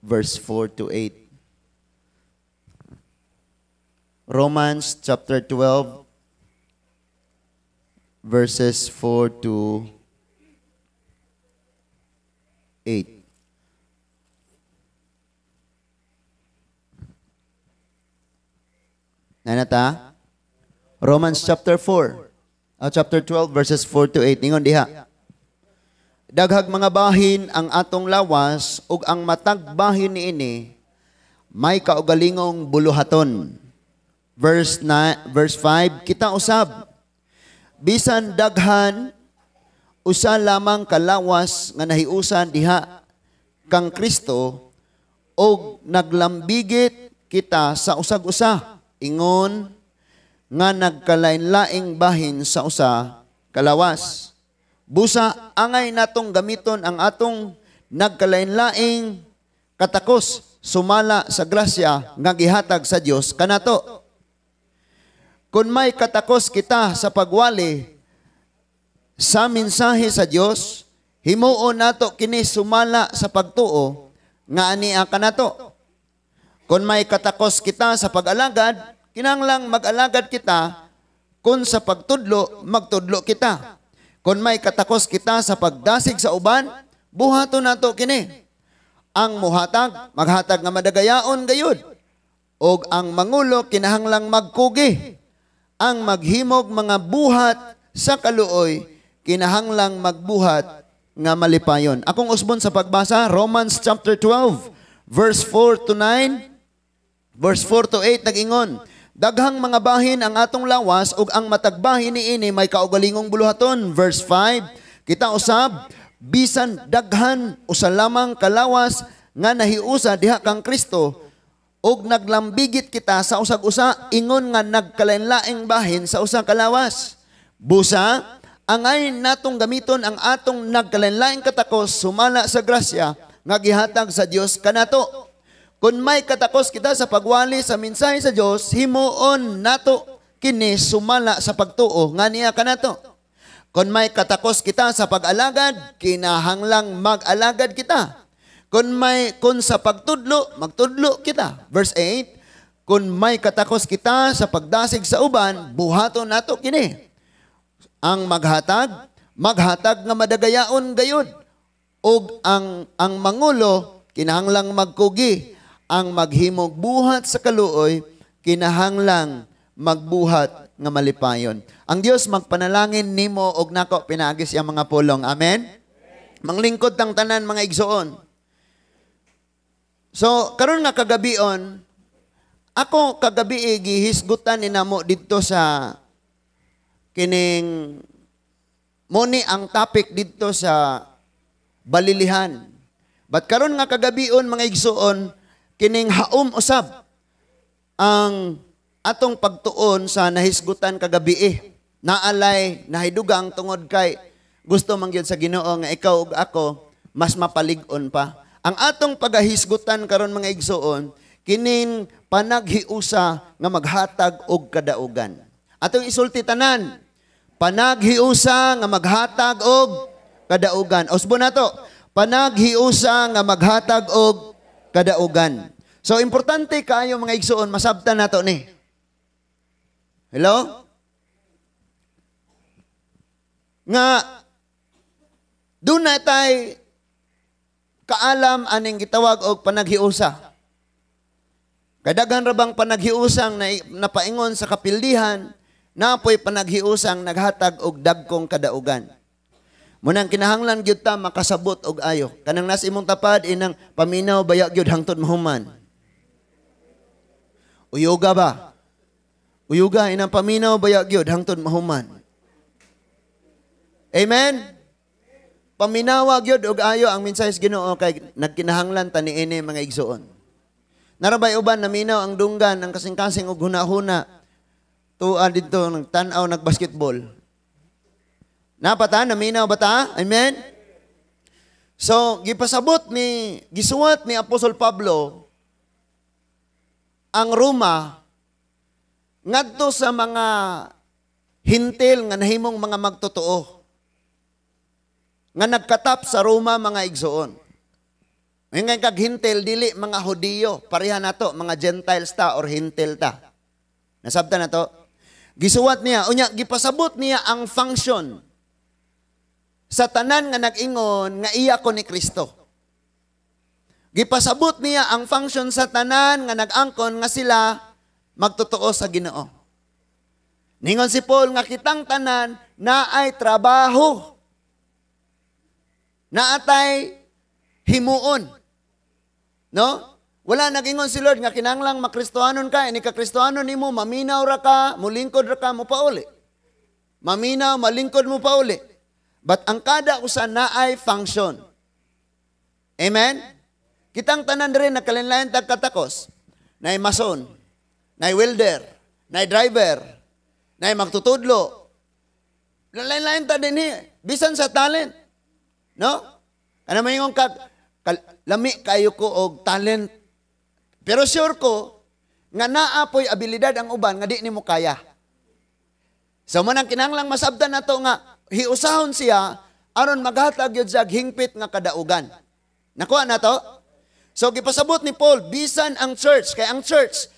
verse 4 to 8. Romans chapter 12 verses 4 to 8. Nanata? Romans chapter 4, chapter 12 verses 4 to 8. Ingon diha. Daghag mga bahin ang atong lawas ug ang matag bahin niini may kaugalingong buluhaton. Verse 9, verse 5, kita usab bisan daghan usa lamang kalawas nga nahiusan diha kang Kristo og naglambigit kita sa usag-usa ingon nga nagkalain-laing bahin sa usa kalawas. Busa angay natong gamiton ang atong nagkalain-laing katakos sumala sa grasya nga gihatag sa Dios kanato. Kung may katakos kita sa pagwali sa mensahe sa Dios, himuon nato kini sumala sa pagtuo nga ania kanato. Kung may katakos kita sa pag-alagad, kinahanglang mag-alagad kita. Kung sa pagtudlo, magtudlo kita. Kung may katakos kita sa pagdasig sa uban, buhaton nato kini. Ang muhatag, maghatag nga madagayaon gayud. Og ang mangulo kinahanglang magkugi. Ang maghimog mga buhat sa kaluoy, kinahanglang magbuhat nga malipayon. Akong usbon sa pagbasa, Romans chapter 12, verse 4 to 9, verse 4 to 8, nag-ingon, daghang mga bahin ang atong lawas ug ang matag bahin niini may kaugalingong buluhaton. Verse 5, kita usab bisan daghan usa lamang kalawas nga nahiusa diha kang Kristo ug naglambigit kita sa usag-usa ingon nga nagkalain-laing bahin sa usa kalawas. Busa angay natong gamiton ang atong nagkalain-laing katakos sumala sa grasya nga gihatag sa Dios kanato. Kung may katakos kita sa pagwali sa mensahe sa Dios, himuon nato kini sumala sa pagtuo nga niya kanato. Kung may katakos kita sa pag-alagad, kinahanglang mag-alagad kita. Kung sa pagtudlo, magtudlo kita. Verse 8, kung may katakos kita sa pagdasig sa uban, buhaton nato kini. Ang maghatag, maghatag nga madagayaon gayud. Og ang mangulo, kinahanglang magkugi. Ang maghimog buhat sa kaluoy, kinahanglang magbuhat nga malipayon. Ang Dios magpanalangin nimo og nako pinaagi siya mga pulong. Amen? Manglingkod tang tanan mga igsoon. So, karon nga kagabion, ako kagabi gihisgutan ni namo didto sa kining moni ang topic didto sa balilihan. But karon nga kagabion mga igsoon, kining haom usab ang atong pagtuon sa nahisgutan kagabi. Naalay nahidugang tungod kay gusto man gyud sa Ginoo nga ikaw ug ako mas mapalig-on pa. Ang atong pagahisgutan karon mga igsoon, kining panaghiusa nga maghatag og kadaugan. Atong isulti tanan, panaghiusa nga maghatag og kadaugan. Usbo nato, panaghiusa nga maghatag og kadaugan. So importante kaayo mga igsoon masabtan nato ni. Hello? Nga doon na tay kaalam aning gitawag og panaghiusa. Kadaghan ra bang panaghiusang napaingon sa kapildihan, napoy panaghiusang naghatag og dagkong kadaugan. Munang kinahanglan gyud ta makasabot og ayo. Kanang nas imong tapad inang paminaw baya gyud hangtod mahuman. Uyuga ba? Uyuga inang paminaw baya gyud hangtod mahuman. Amen. Paminawa gyud og ayo ang mensahe sa Ginoo kay nagkinahanglan ta niini mga igsoon. Narabay uban naminaw ang dunggan ang kasing-kasing og hunahuna. Tua didto nagtan-aw nagbasketball. Napata naminaw ba ta? Amen. So gipasabot ni gisuwat ni Apostol Pablo ang Roma ngadto sa mga hintil nga nahimong mga magtotoo nga nagkatap sa Roma mga igsoon. Ngayon kag Hintil, dili mga Hudiyo, pareha nato mga Gentiles ta or Hintil ta. Nasabtan na to? Gisuwat niya, unya gipasabot niya ang function sa tanan nga nag-ingon nga iya ko ni Kristo. Gipasabot niya ang function sa tanan nga nag-angkon nga sila magtotoo sa Ginoo. Ningon si Paul nga kitang tanan naay trabaho. Naatay himuon. No? Wala nagingon si Lord nga kinahanglang makristohanon ka, ini ka Kristohanon nimo, maminaw ra ka, mulingkod ra ka, mopauli. Maminaw, malingkod mo pauli. But ang kada usa naay function. Amen? Kitang tanan rin nagkalain-lain tag katakos. Naay mason, naay welder, naay driver, naay magtutudlo. Lain-lain ta din eh. Bisan sa talent. No? Ano may ingon ka, lami kayo ko og talent. Pero sure ko, nga naa po'y abilidad ang uban nga di nimo kaya. So man ang kinahanglang masabtan nato nga hiusahon siya aron maghatag gyud siya hingpit nga kadaugan. Nakuha na to? So gipasabot ni Paul bisan ang church, kay ang church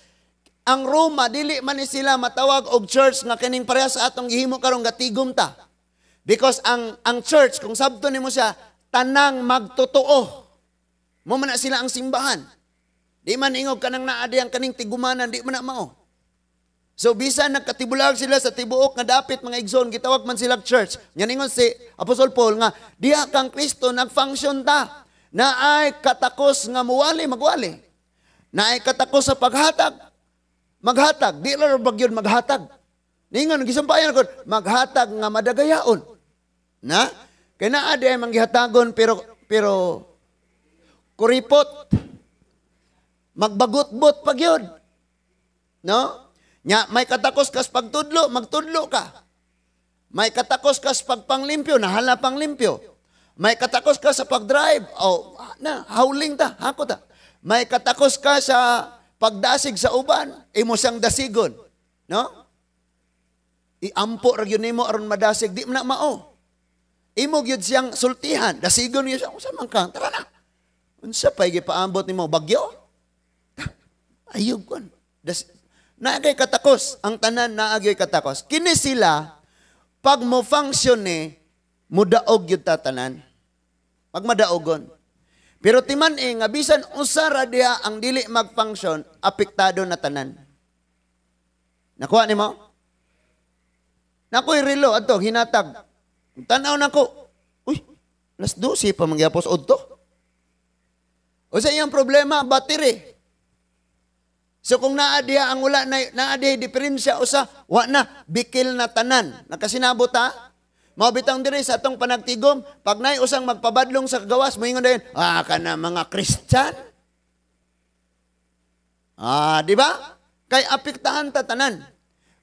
ang Roma dili man ni sila matawag og church nga kining pareha sa atong gihimo karon nga tigom ta. Because ang church kung sabton nimo siya tanang magtotoo. Mo man na sila ang simbahan. Di man ingog kanang naa diyang kaning tigumanan, di man na mao. So bisan nagkatibulag sila sa tibuok nga dapit mga igsoon, gitawag man sila church. Nya ningon si Apostol Paul nga diha kang Kristo nag-function ta. Naay katakos nga muwali, magwali. Naay katakos sa paghatag, maghatag. Di lang bagyod maghatag. Ningon gisampayan ko maghatag nga madagayaon. Na? Kay naa di ay manggihatagon pero kuripot. Magbagutbot pag yun. No? Nya, may katakos kas pagtudlo, magtudlo ka. May katakos kas pagpanglimpyo, nahala panglimpyo. May katakos ka sa pagdrive, oh, na, hawling ta, hako ta. May katakos ka sa pagdasig sa uban, imo siyang dasigon. No? Iampo ra gyud nimo aron madasig, di man na mao. Imo gyud siyang sultihan, dasigon niya siya, unsa man ka? Tara na. Unsa pay gipaambot nimo bagyo? Ayog kon. Naagay katakos, ang tanan naagay katakos. Kini sila pag mo function ni mudaog gyud ta tanan. Pag madaogon. Pero timan eh, nga bisan usa ra diha ang dili mag-function, apektado na tanan. Nakuha nimo? Nakoy relo adto hinatag. Tan-aw nako. Uy, alas 12 pa mangyapos udto. O sa iyang problema, battery. So kung naa diha ang wala na, naa diha diferensya usa, wa na bikil na tanan. Nakasinabot ta? Mao bitang diri sa atong panagtigom, pag naay usang magpabadlong sa kagawas, moingon dayon, ah kana mga Christian. Ah, di ba? Kay apektahan ta tanan.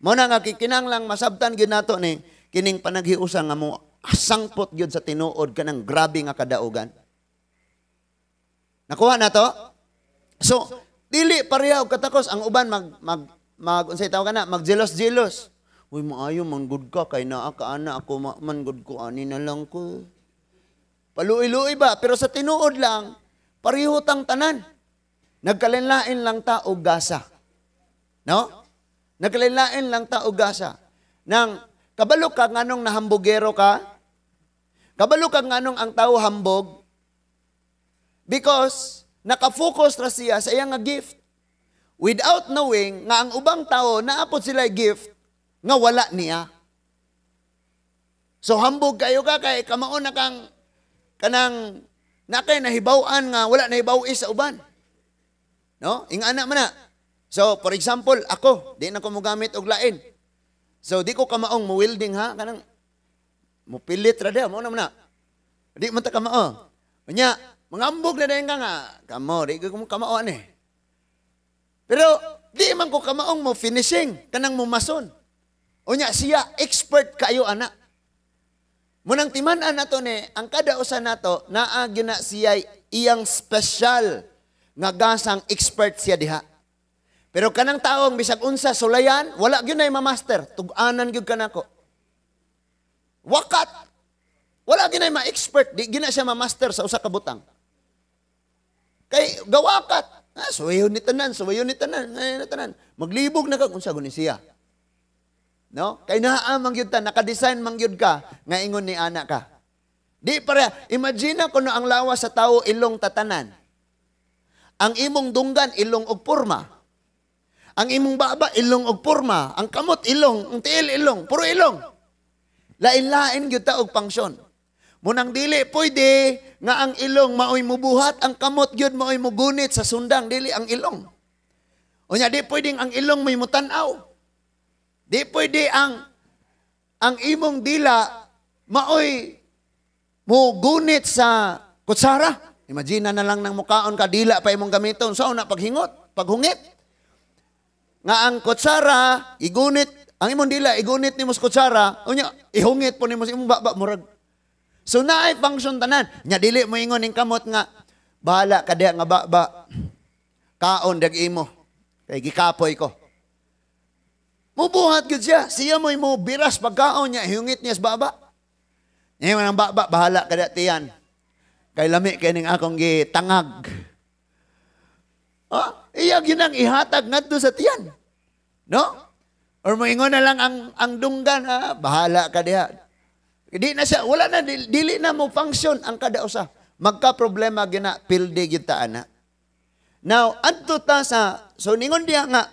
Mao na nga kikinahanglang masabtan gyud nato ni kining panaghiusa nga mo sangpot gyud sa tinuod kanang grabe nga kadaugan. Nakuha na to? So, dili pareha og katakos ang uban mag mag mag unsay tawag kana, mag-jealous-jealous. Uy, maayo man gud ka kay naa ka ana ako man gud ko ani na lang ko. Paluoy-luoy ba, pero sa tinuod lang pareho tang tanan. Nagkalain-lain lang ta og gasa. No? Nagkalain-lain lang ta og gasa. Nang kabalo ka nganong nahambugero ka? Kabalo ka nganong ang tao hambog? Because nakafocus ra siya sa iyang nga gift. Without knowing nga ang ubang tao naapot sila gift nga wala niya. So hambog kayo ka kay kamao na kang kanang na kay nahibaw-an nga wala nahibaw sa uban. No? Ingana man na. So for example, ako di na ko mogamit og lain. So di ko kamaong mo welding ha kanang mopilit ra diha mo na man na. Di man ta kamao. Unya, mangambog na dayon ka nga kamo di ko kamao ani. Pero di man ko kamaong mo finishing kanang mo mason. Unya siya expert kayo ana. Munang timan-an nato ni ang kada usa nato naa gyud na siya iyang special nga gasang expert siya diha. Pero kanang taong bisag unsa sulayan, wala gyud nay ma-master, tug-anan gyud kanako. Wakat. Wala gyud nay ma-expert, di gyud na siya ma-master sa usa ka butang. Kay gawakat. Ah, suwayon ni tanan, suwayon ni tanan, ni tanan. Maglibog na ka unsa guni siya. No? Kay naa man gyud ta, naka-design man gyud ka nga ingon ni ana ka. Di pare, imagine kuno ang lawas sa tawo ilong tatanan. Ang imong dunggan ilong og porma. Ang imong baba ilong og porma, ang kamot ilong, ang tiil ilong, puro ilong. Lain-lain gyud ta og function. Munang dili pwede nga ang ilong maoy mubuhat, ang kamot gyud maoy mugunit sa sundang, dili ang ilong. Unya di pwedeng ang ilong may mutan-aw. Di pwede ang imong dila maoy mugunit sa kutsara. Imagine na lang ng mukaon ka, dila pa imong gamiton. Sa una, paghingot, paghungit. Nga ang kutsara, igunit, ang imong dila, igunit nimo sa kutsara, unya, ihungit po nimo sa imong baba, murag. So naay function tanan. Nya dili mo ingon ning kamot nga, bahala ka diha nga baba, kaon dag imo, kay gikapoy ko. Mubuhat gyud siya. Siya mo'y mo biras pagkaon niya, ihungit niya sa baba. Ngayon ang baba, bahala ka diha tiyan. Kay lami kay ning akong gitangag. Oh, iya gyud ang ihatag ngadto sa tiyan. No? Or moingon na lang ang dunggan, ha? Bahala ka diha. Di na siya, wala na, dili na mo function ang kada usa. Magka-problema gina, pildi gyud ta ana. Now, adto ta sa, so ningon diha nga,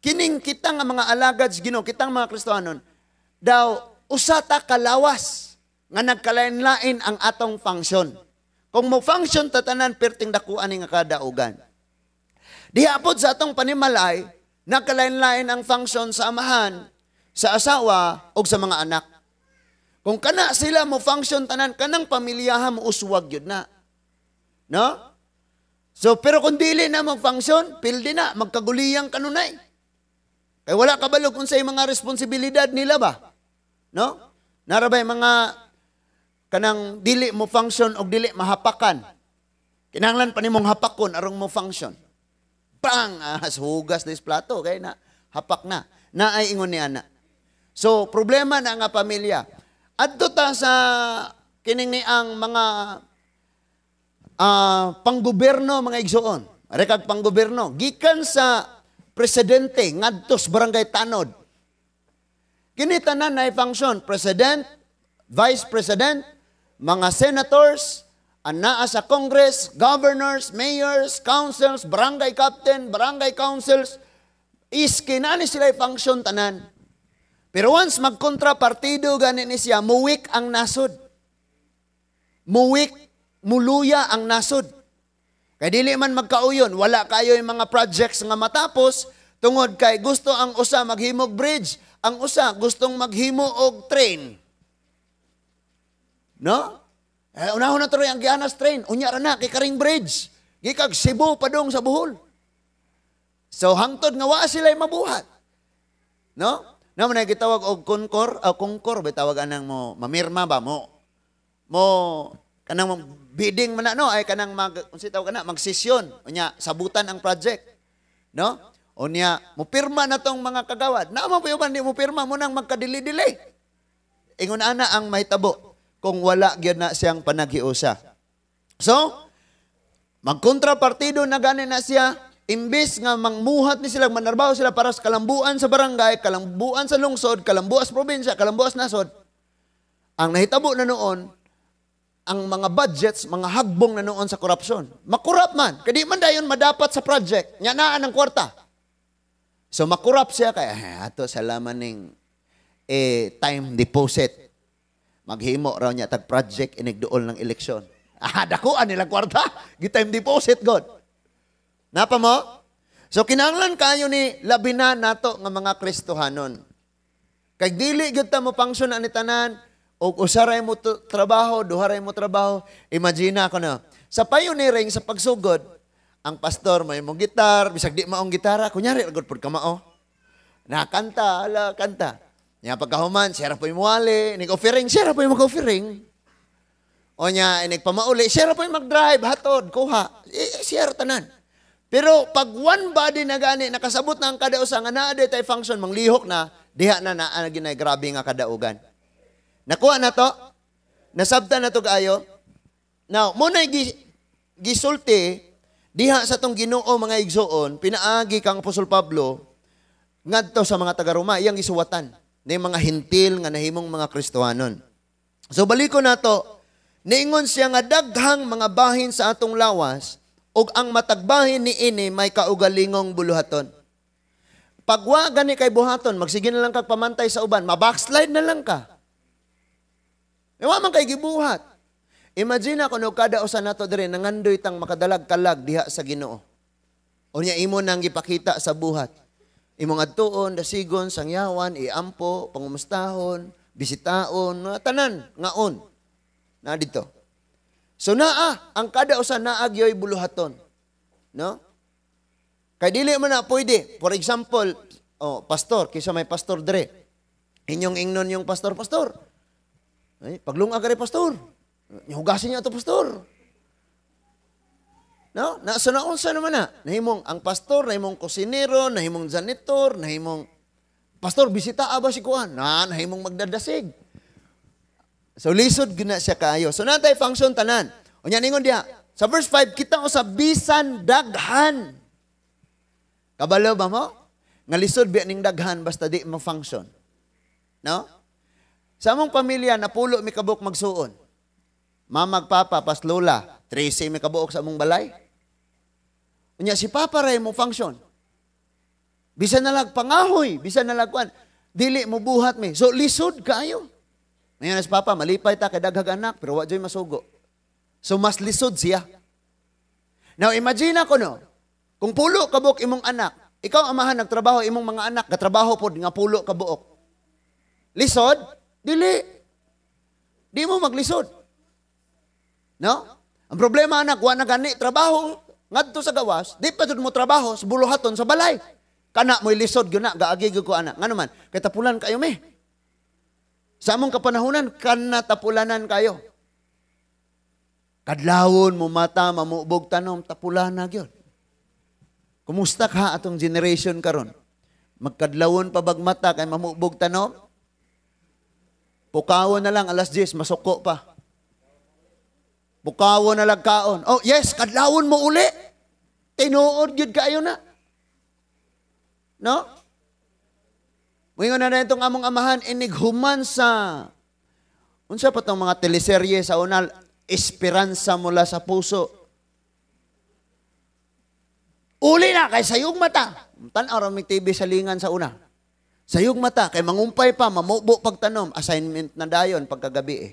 kining kita nga mga alagad sa Ginoo, kitang mga Kristohanon, daw usa ta kalawas nga nagkalain-lain ang atong function. Kung mo function tatanan, perting dakuan ni nga kadaugan. Diha pod sa atong panimalay, nagkalain-lain ang function sa amahan, sa asawa, ug sa mga anak. Kung kana sila mo function tanan, kanang pamilyaha mo uswag yun na. No? So, pero kung dili na mo function, pildi na, magkaguliyang kanunay. Kay wala kabalo kung sa mga responsibilidad nila ba? No? Narabay mga kanang dili mo function og dili mahapakan. Kinahanglan pa nimong hapakon arong mo function. Bang! Ah, hugas na plato kay na hapak na. Naay ingon ni ana. So, problema na nga pamilya. Adto ta sa kining ni ang mga panggobyerno, mga igsoon. Rekag panggobyerno gikan sa presidente ngadto sa barangay tanod. Kini tanan nay function, president, vice president, mga senators, anaa sa Congress, governors, mayors, councils, barangay captain, barangay councils, is kinani sila function tanan. Pero once magkontra partido gani ni siya, muwik ang nasod. Muwik, muluya ang nasod. Kay dili man magkauyon, wala kayo yung mga projects nga matapos, tungod kay gusto ang usa maghimog bridge, ang usa gustong maghimo og train. No? Eh, unahon na tuloy ang Gianas train, unya ra na kay Karing Bridge. Gikag Cebu padung sa Bohol. So hangtod nga wa sila mabuhat. No? Na mo na gitawag og concor, concor ba tawag anang mo mamirma ba mo mo kanang bidding man na, no, ay kanang mag unsa tawag kana magsesyon unya sabutan ang project, no? Unya mo pirma na tong mga kagawad. Na mo pa di mo pirma mo nang magkadili-dili. Ingon ana ang mahitabo kung wala gyud na siyang panaghiusa. So, magkontrapartido na gani na siya, imbis nga mangmuhat ni sila, manarbaho sila para sa kalambuan sa barangay, kalambuan sa lungsod, kalambuan sa probinsya, kalambuan sa nasod. Ang nahitabo na noon, ang mga budgets, mga hagbong na noon sa korupsyon. Makurap man, kadi man dayon madapat sa project, nya naan ang kwarta. So makurap siya kay ato salaman ning time deposit. Maghimo raw niya tag project inigduol ng eleksyon. Ah, dakuan nila kwarta, gi-time deposit god. Napa mo? So kinahanglan kayo ni labi na nato nga mga Kristohanon. Kay dili gyud ta mo function ani tanan og usa ra mo trabaho, duha ra mo trabaho. Imagine ako na sa pioneering sa pagsugod, ang pastor may mo gitar, bisag di maong gitara, kunyari gud pud ka mao. Nakanta, ala kanta. Nya pagkahuman, siya ra po'y muwali, nig offering, siya ra po'y mag-offering. O nya inig pamauli, siya ra po'y mag-drive, hatod, kuha. Siya ra tanan. Pero pag one body na gani, nakasabot na ang kada usa nga naa day tay function, manglihok na, diha na naa ginay grabe nga kadaugan. Nakuha na to? Nasabtan na to kaayo? Now, mo na gisulti Diha sa tong Ginoo, mga igsoon, pinaagi kang Apostol Pablo ngadto sa mga taga-Roma, iyang gisuwatan ni mga Hentil nga nahimong mga Kristohanon. So baliko nato, niingon siya nga daghang mga bahin sa atong lawas ug ang matag bahin niini may kaugalingong buluhaton. Pag wa gani kay buhaton, magsige na lang kag pamantay sa uban, ma-backslide na lang ka. E wa man kay gibuhat. Imagine ako no kada usa nato diri nangandoy tang makadalag kalag diha sa Ginoo. Unya imo nang gipakita sa buhat. Imong adtuon, dasigon, sangyawan, iampo, pangumustahon, bisitaon, tanan ngaon. Na dito. So naa, ang kada usa naa gyoy buluhaton. No? Kay dili man na pwede. For example, oh, pastor, kaysa may pastor dere. Inyong ingnon yung pastor, "Pastor. Ay, paglungag ka rin, pastor. Hugasin niya ito, pastor." No? Na, so naunsa naman na. Nahimong ang pastor, nahimong kusinero, nahimong janitor, nahimong pastor, bisita aba si kuan. Na, nahimong magdadasig. So lisod gina siya kaayo. So natay function tanan. Unya ningon diha, sa verse 5, kita sa bisan daghan. Kabalo ba mo? Nga lisod biya ning daghan basta di ma-function. No? Sa among pamilya, napulo mi kabuok magsuon. Mamag papa, pas lola, 13 mi kabuok sa among balay. Unya si papa ray mo function. Bisan na lag pangahoy, bisan na lag kuan, dili mo buhat mi. So lisod kaayo. Ngayon si papa, malipay ta kay daghag anak, pero wa joy masugo. So mas lisod siya. Now imagine ako no, kung pulo kabuok imong anak, ikaw amahan nagtrabaho, imong mga anak gatrabaho pod nga pulo kabuok. Lisod? Dili. Di mo maglisod. No? Ang problema anak, wa na gani trabaho ngadto sa gawas, di pa jud mo trabaho sa buluhaton sa balay. Kana mo'y lisod gyud na, gaagi gyud ko ana. Ngano man, kay tapulan kayo me. Sa among kapanahonan, kana tapulanan kayo. Kadlawon mo mata, mamubog tanom, tapulan na gyud. Kumusta ka atong generation karon? Magkadlawon pa bag mata kay mamubog tanom? Pukawon na lang alas 10, masuko pa. Pukawon na lang kaon. Oh, yes, kadlawon mo uli. Tinuod gyud kaayo na. No? Muingon na itong among amahan, inighuman sa, unsa pa tong mga teleserye sa una, Esperanza Mula sa Puso. Uli na kay sayong mata. Tan-aw ra may TV sa lingan sa una. Sayong mata kay mangumpay pa, mamubo pagtanom, assignment na dayon pagkagabi eh.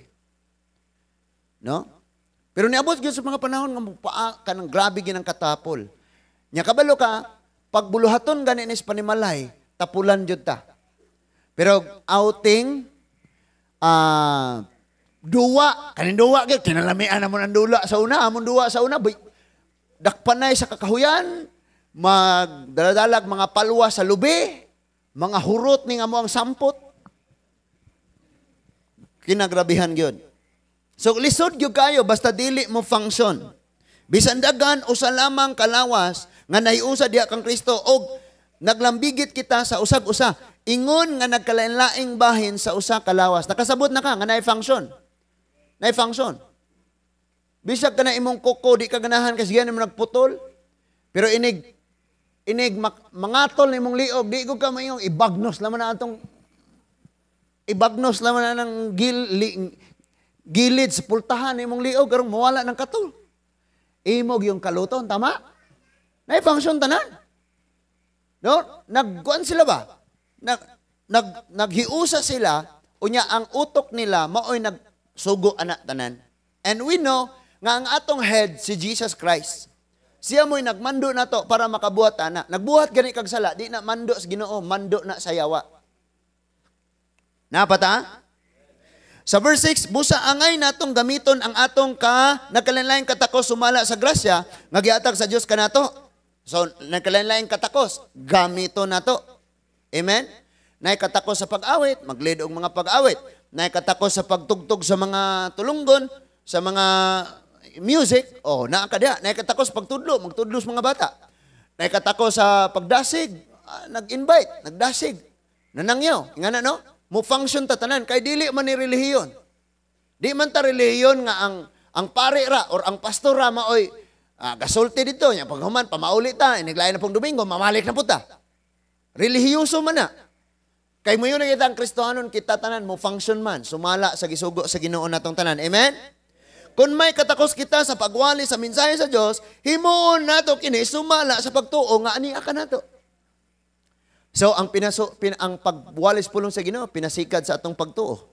No? Pero niabot gyud sa mga panahon nga mupaa ka ng grabe ginang katapol. Nya kabalo ka, pagbuluhaton gani ni sa panimalay, tapulan jud ta. Pero outing, duwa, kaning duwa gyud kinalamian amon ang dula sa una, amon duwa sa una, dakpanay sa kakahuyan, magdaladalag mga palwa sa lubi, mga hurot ning amo ang sampot. Kinagrabihan gyud. So lisod gyud kayo basta dili mo function. Bisan dagan usa lamang kalawas nga nahiusa diha kang Kristo og naglambigit kita sa usag-usa. Ingon nga nagkalain-laing bahin sa usa ka lawas. Nakasabot na ka nga naay function. Naay function. Bisag ka na imong kuko di ka ganahan kasi mo nagputol. Pero inig inig mangatol na imong liog, di ko ka maingong ibagnos laman na atong ibagnos laman na ng gilid sa pultahan imong liog karong mawala ng katol. Imog yung kaluton, tama? Naay function tanan. No? Nagkuan sila ba? Naghiusa sila, unya ang utok nila maoy nagsugo ana tanan. And we know nga ang atong head si Jesus Christ. Siya mo'y nagmando na to para makabuhat ana. Nagbuhat gani kag sala, di na mando sa Ginoo, mando na sa yawa. Napata? Sa verse 6, busa angay natong gamiton ang atong ka nagkalain-laing katakos sumala sa grasya nga gihatag sa Dios kanato. So nagkalain-laing katakos, gamiton nato. Amen? Nay katakos sa pag-awit, mag-lead og mga pag-awit. Nay katakos sa pagtugtog sa mga tulunggon, sa mga music, oh, naa ka diha. Nay katakos pagtudlo, magtudlo sa mga bata. Nay katakos sa pagdasig, nag-invite, nagdasig. Nanangyaw, ingana no? Mo function ta tanan kay dili man ni relihiyon. Di man ta relihiyon nga ang pare ra or ang pastor ra maoy Gasulti dito, nya paghuman pamauli ta, iniglain na pong Domingo, mamalik na po ta. Relihiyoso man na. Kay mo yun kita ang Kristohanon, kita tanan mo function man, sumala sa gisugo sa Ginoo natong tanan. Amen? Kung may katakos kita sa pagwali sa mensahe sa Dios, himuon nato kini sumala sa pagtuo nga ania ka nato. So ang pagwali sa pulong sa Ginoo pinasikad sa atong pagtuo.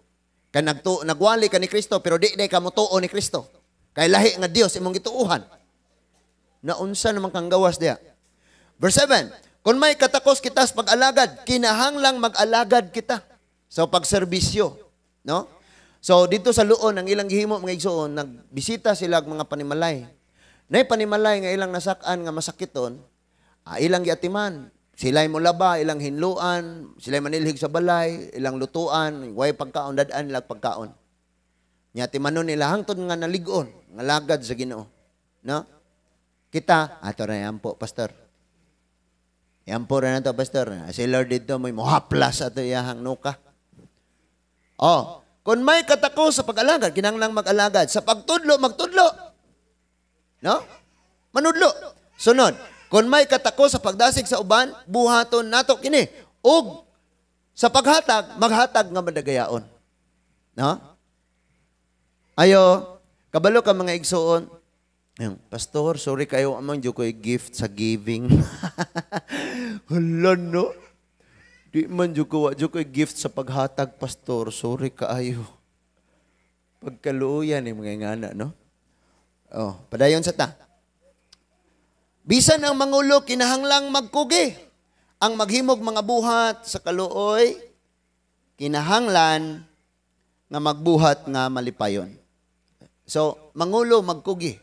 Kay nagwali ka ni Kristo pero di day ka motuo ni Kristo. Kay lahi nga Dios imong gituohan. Naunsa naman kang gawas diha. Verse 7, kung may katakos kita sa pag-alagad, kinahanglang mag-alagad kita. So pagserbisyo, no? So dito sa Luon ang ilang gihimo mga igsoon, nagbisita sila og mga panimalay. Nay panimalay nga ilang nasak-an nga masakiton, ilang giatiman. Sila'y mulaba, ilang hinluan, sila'y manilhig sa balay, ilang lutuan, way pagkaon, dad-an ilang pagkaon. Nya timanon nila hangtod nga nalig-on, nga lagad sa Ginoo. No? Kita, ato ra yan po, pastor. Yan po ra na to, pastor. Si Lord dito, may muhaplas ato iyahang nuka. Oh, kung may katako sa pag-alagad, kinahanglang mag-alagad. Sa pagtudlo, magtudlo. No? Manudlo. Sunod, kung may katako sa pagdasig sa uban, buhaton nato kini. Ug sa paghatag, maghatag nga madagayaon. No? Ayo, kabalo ka mga igsoon. Ayun, pastor, sorry kayo amang di ko'y gift sa giving. Hala no? Di man di ko, di ko'y gift sa paghatag, pastor. Sorry kaayo. Pagkaluoyan ni mga ingana, no? Oh, padayon sa ta. Bisan ang mangulo, kinahanglang magkugi. Ang maghimog mga buhat sa kaluoy, kinahanglan nga magbuhat nga malipayon. So, mangulo, magkugi.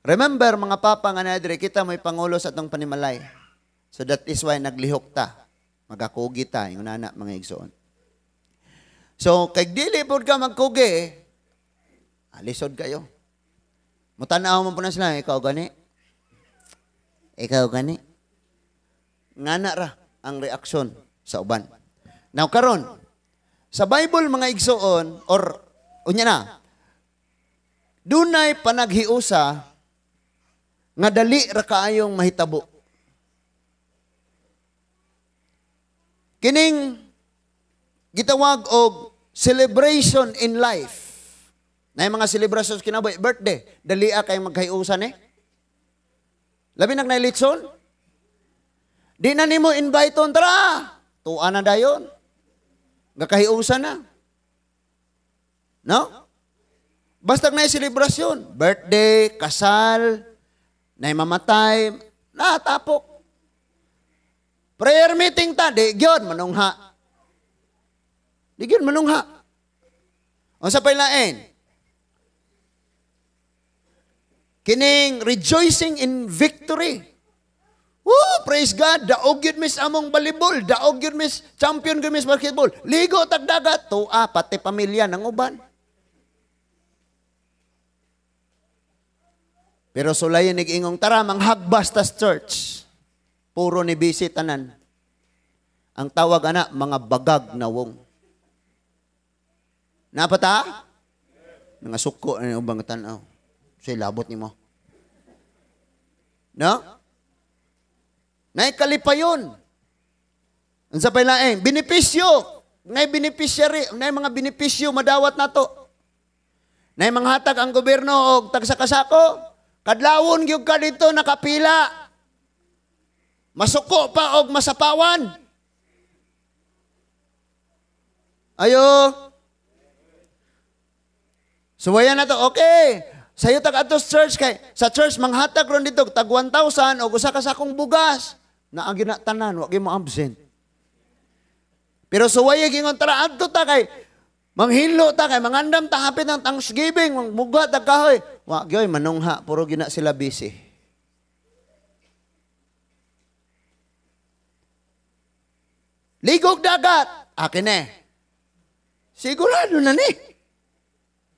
Remember, mga papa nga nadre, kita may pangulo sa atong panimalay. So that is why naglihok ta. Magakugi ta, yung nana, mga igsoon. So, kay dili pod ka magkugi, alisod kayo. Mutanaw man po na sila, ikaw gani. Ikaw gani. Ngana ra ang reaksyon sa uban. Now karon, sa Bible mga igsoon, or unya na, dunay panaghiusa nga dali ra kaayong mahitabo. Kining gitawag og celebration in life. Nay mga selebrasyon kinabuhi, birthday, dali a kay maghiusa ni. Labi nag nailitson. Di na nimo invite-on, tara. Tuwa na dayon. Gakahiusa na. No? Basta na selebrasyon, birthday, kasal, na mamatay, natapok. Prayer meeting ta, di gyud manungha. Di gyud manungha. Unsa pay lain? Kining rejoicing in victory. Woo, praise God, daog gyud mis among volleyball, daog gyud mis champion gyud mis basketball. Ligo tag dagat, tuwa pati pamilya nang uban. Pero sulayan nag-ingong tara manghagbas tas church. Puro ni busy tanan. Ang tawag ana mga bagag na wong. Napata? Mga suko na ubang tan-aw. Say labot nimo. No? Naikalipayon. Unsa pay laing benepisyo, nay beneficiary, nay mga benepisyo madawat nato. Nay manghatag ang gobyerno og tagsa-kasako. Kadlawon gyud ka dito nakapila. Masuko pa og masapawan. Ayo. Suwayan na to. Okay. Sayo tag atos church kay sa church manghatag ron dito tag 1,000 og usa ka sakong bugas. Naa gyud na tanan, wa gyud mo absent. Pero suway gingon tara adto ta kay manghinlo ta kay mangandam ta hapit ng Thanksgiving, mangmuga tag kahoy. Wa gyoy manungha, puro gyud na sila busy. Ligog dagat, akin eh. Sigurado na ni.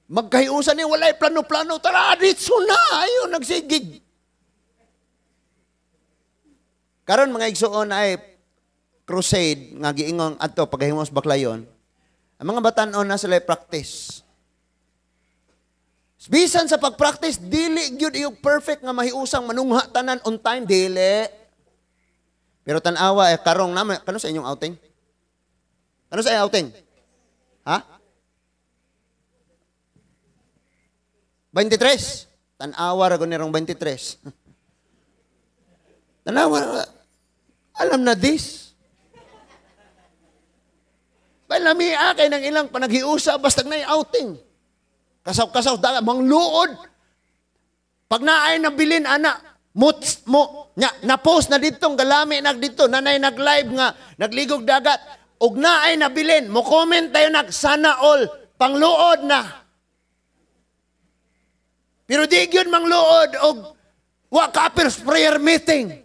Magkahiusan ni walay plano-plano, tara ditso na, ayo nagsigig. Karon mga igsoon ay crusade nga giingong adto paghimos Baclayon. Ang mga batan-on na sila practice. Bisan sa pag-practice, dili gyud iyong perfect nga mahiusang manungha tanan on time, dili. Pero tan-awa eh karong na kano sa inyong outing? Ano sa inyong outing? Ha? 23. Tan-awa ra gud nirong 23. Tan-awa, alam na this. Balami kay nang ilang panaghiusa basta na outing. Kasaw-kasaw, daga, mangluod. Pag naay nabilin, ana, mo, mo, nya, na-post na ditong, galami nag dito, nanay nag-live nga, nagligog dagat, ug naay nabilin, mo comment tayo nag, sana all, pangluod na. Pero di gyud mangluod, og wa ka prayer meeting.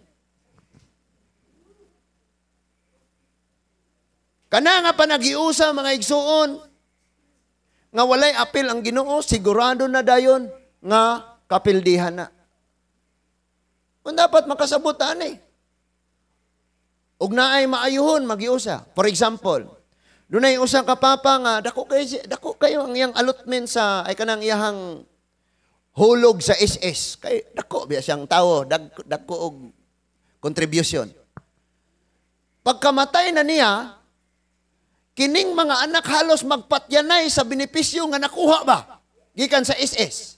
Kana nga panaghiusa, mga igsuon, nga walay apil ang Ginoo, sigurado na dayon nga kapildihan na. Kung dapat makasabot ani. Ug naay maayuhon magiusa. For example, dunay usa ka papa nga dako kayo ang iyang allotment sa ay kanang iyahang hulog sa SS. Kay dako biya siyang tawo, dako og contribution. Pagkamatay na niya, kining mga anak halos magpatyanay sa benepisyo nga nakuha ba gikan sa SS.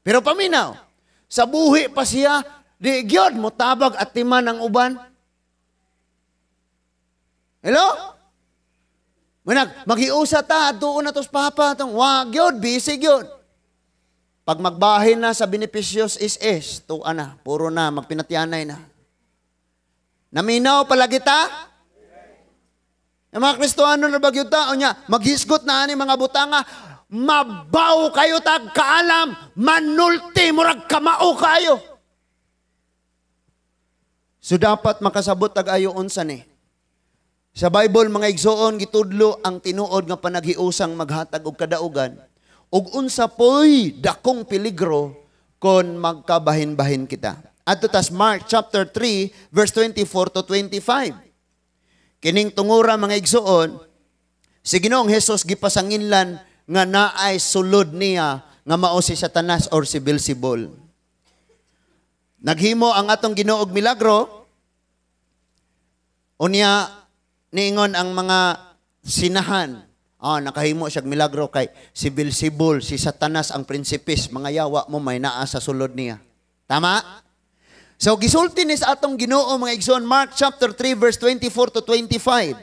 Pero paminaw, sa buhi pa siya, di gyud motabag at timan ang uban. Hello? Manag maghiusa ta doon na tos papa tong wa gyud busy gyud. Pag magbahin na sa benepisyo SS, tuwa na, puro na magpinatyanay na. Naminaw palagi ta? Ang mga Kristohano na bagyo ta, o niya, maghisgot na ani mga butanga, mabaw kayo tag kaalam, manulti, murag kamao kayo. So dapat makasabot tag ayo unsa ni. Sa Bible, mga igsoon, gitudlo ang tinuod nga panaghiusang maghatag og kadaugan, ug unsa poy dakong peligro kon magkabahin-bahin kita. Adto tas Mark chapter 3 verse 24 to 25. Kining tungura mga igsoon, si Ginoong Hesus gipasanginlan nga naay sulod niya nga mao si Satanas or si Beelzebul. Naghimo ang atong Ginoo og milagro, unya niingon ang mga sinahan, nakahimo siyag milagro kay si Beelzebul, si Satanas ang prinsipis, mga yawa mo may naa sa sulod niya. Tama? So gisulti ni sa atong Ginoo mga igsoon, Mark chapter 3 verse 24 to 25.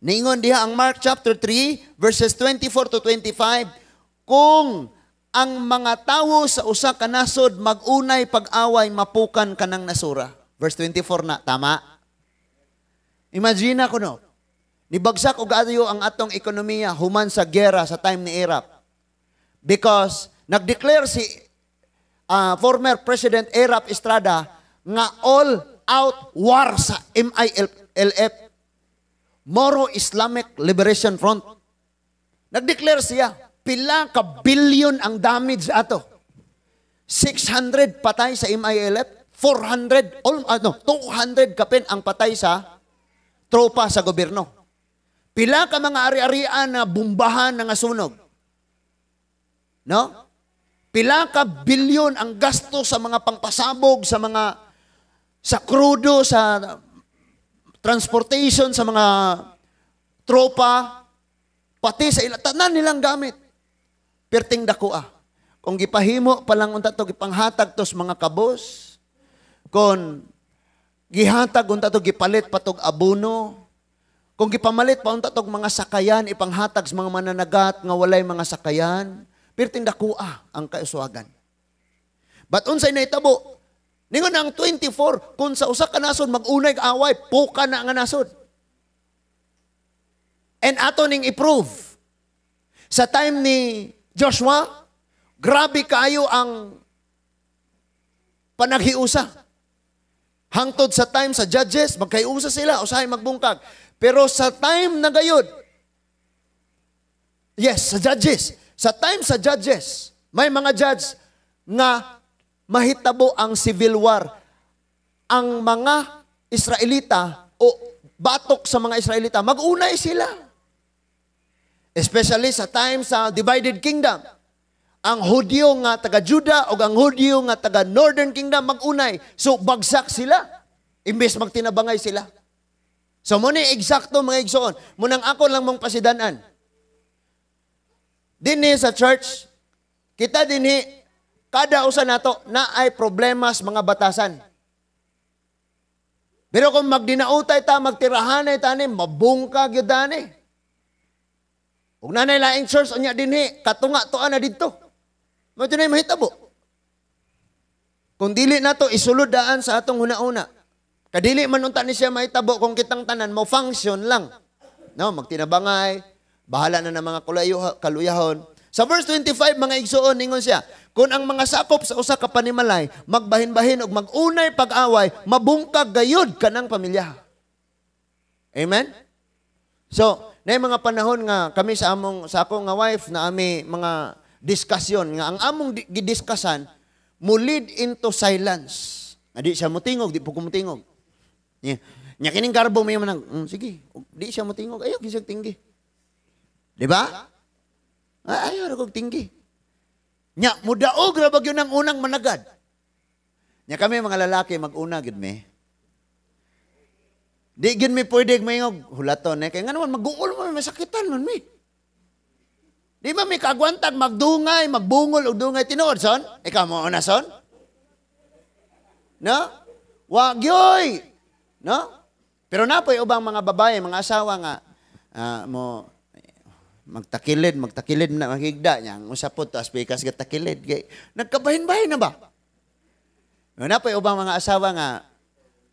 Niingon diha ang Mark chapter 3 verses 24 to 25, kung ang mga tawo sa usa ka nasod magunay pag-away, mapukan kanang nasura. Verse 24 na, tama? Imagine ko no, nibagsak og ayo ang atong ekonomiya human sa gera sa time ni Erap. Because nagdeclare si former President Erap Estrada nga all out war sa MILF, Moro Islamic Liberation Front. Nagdeclare siya, pila ka billion ang damage ato. 600 patay sa MILF, 400, 200 kapin ang patay sa tropa sa gobyerno. Pila ka mga ari-arian na bumbahan na nga sunog. No? Pila ka bilyon ang gasto sa mga pangpasabog, sa mga sa krudo, sa transportation, sa mga tropa, pati sa ila, tanan nilang gamit. Perting dako ah. Kung gipahimo pa lang unta to, gipanghatag tos mga kabos, kung gihatag unta to, gipalit pa tog abono, kung gipamalit pa unta tog mga sakayan, ipanghatag sa mga mananagat nga walay mga sakayan, perting dako ah ang kauswagan. But unsay nahitabo? Ningon ang 24, kung sa usa ka nasod mag-unay away, puka na nga nasod. And ato ning i-prove. Sa time ni Joshua, grabe kaayo ang panaghiusa. Hangtod sa time sa judges, magkaiusa sila, usahay magbungkag. Pero sa time na gayod, yes, sa judges, sa time sa judges, may mga judge nga mahitabo ang civil war. Ang mga Israelita o batok sa mga Israelita, mag-unay sila. Especially sa time sa divided kingdom. Ang Hudyo nga taga Juda o ang Hudyo nga taga Northern Kingdom magunay. So bagsak sila. Imbes magtinabangay sila. So mo ni eksakto, mga igsoon. Munang ako lang mong pasidanan. Dinhi sa church, kita dinhi kada usa nato na ay problemas mga batasan. Pero kung magdinautay ta, magtirahanay ta ni, mabungka gyud ani. Ug nanay laing church unya dinhi, katunga toa na didto. Mao tunay mahitabo. Kung dili nato isulod daan sa atong huna-huna. Kadili man unta ni siya mahitabo kung kitang tanan mo function lang. No, magtinabangay, bahala na ng mga kaluyahon. Sa verse 25, mga igsuon, ningon siya, kung ang mga sakop sa usa ka panimalay magbahin-bahin og magunay pag-away, mabungkag gayud kanang pamilya. Amen? So, na mga panahon nga kami sa among sa akong nga wife na ami mga diskusyon nga ang among gidiskusan mo lead into silence. Nga di siya mutingog, di po ko mutingog. Nya, nya kining garbo may man, sige, di siya mutingog, ayaw gyud siya tinggi. Di ba? Ay, ayaw ra kog tinggi. Nya, mudaog ra ba gyud ang unang managad. Nya kami mga lalaki mag-una gyud mi. Di gyud mi pwede maingog hulaton eh. Kay nga naman maguol mo, masakitan man mi. Di ba mi kaagwantag magdungay, magbungol og dungay tinuod son? Ikaw mo una son? No? Wa gyoy. No? Pero napoy ubang mga babae, mga asawa nga mo magtakilid, magtakilid na maghigda niya. Ang usa po to, aspikas gatakilid. Kay nagkabahin-bahin na ba? Napoy ubang mga asawa nga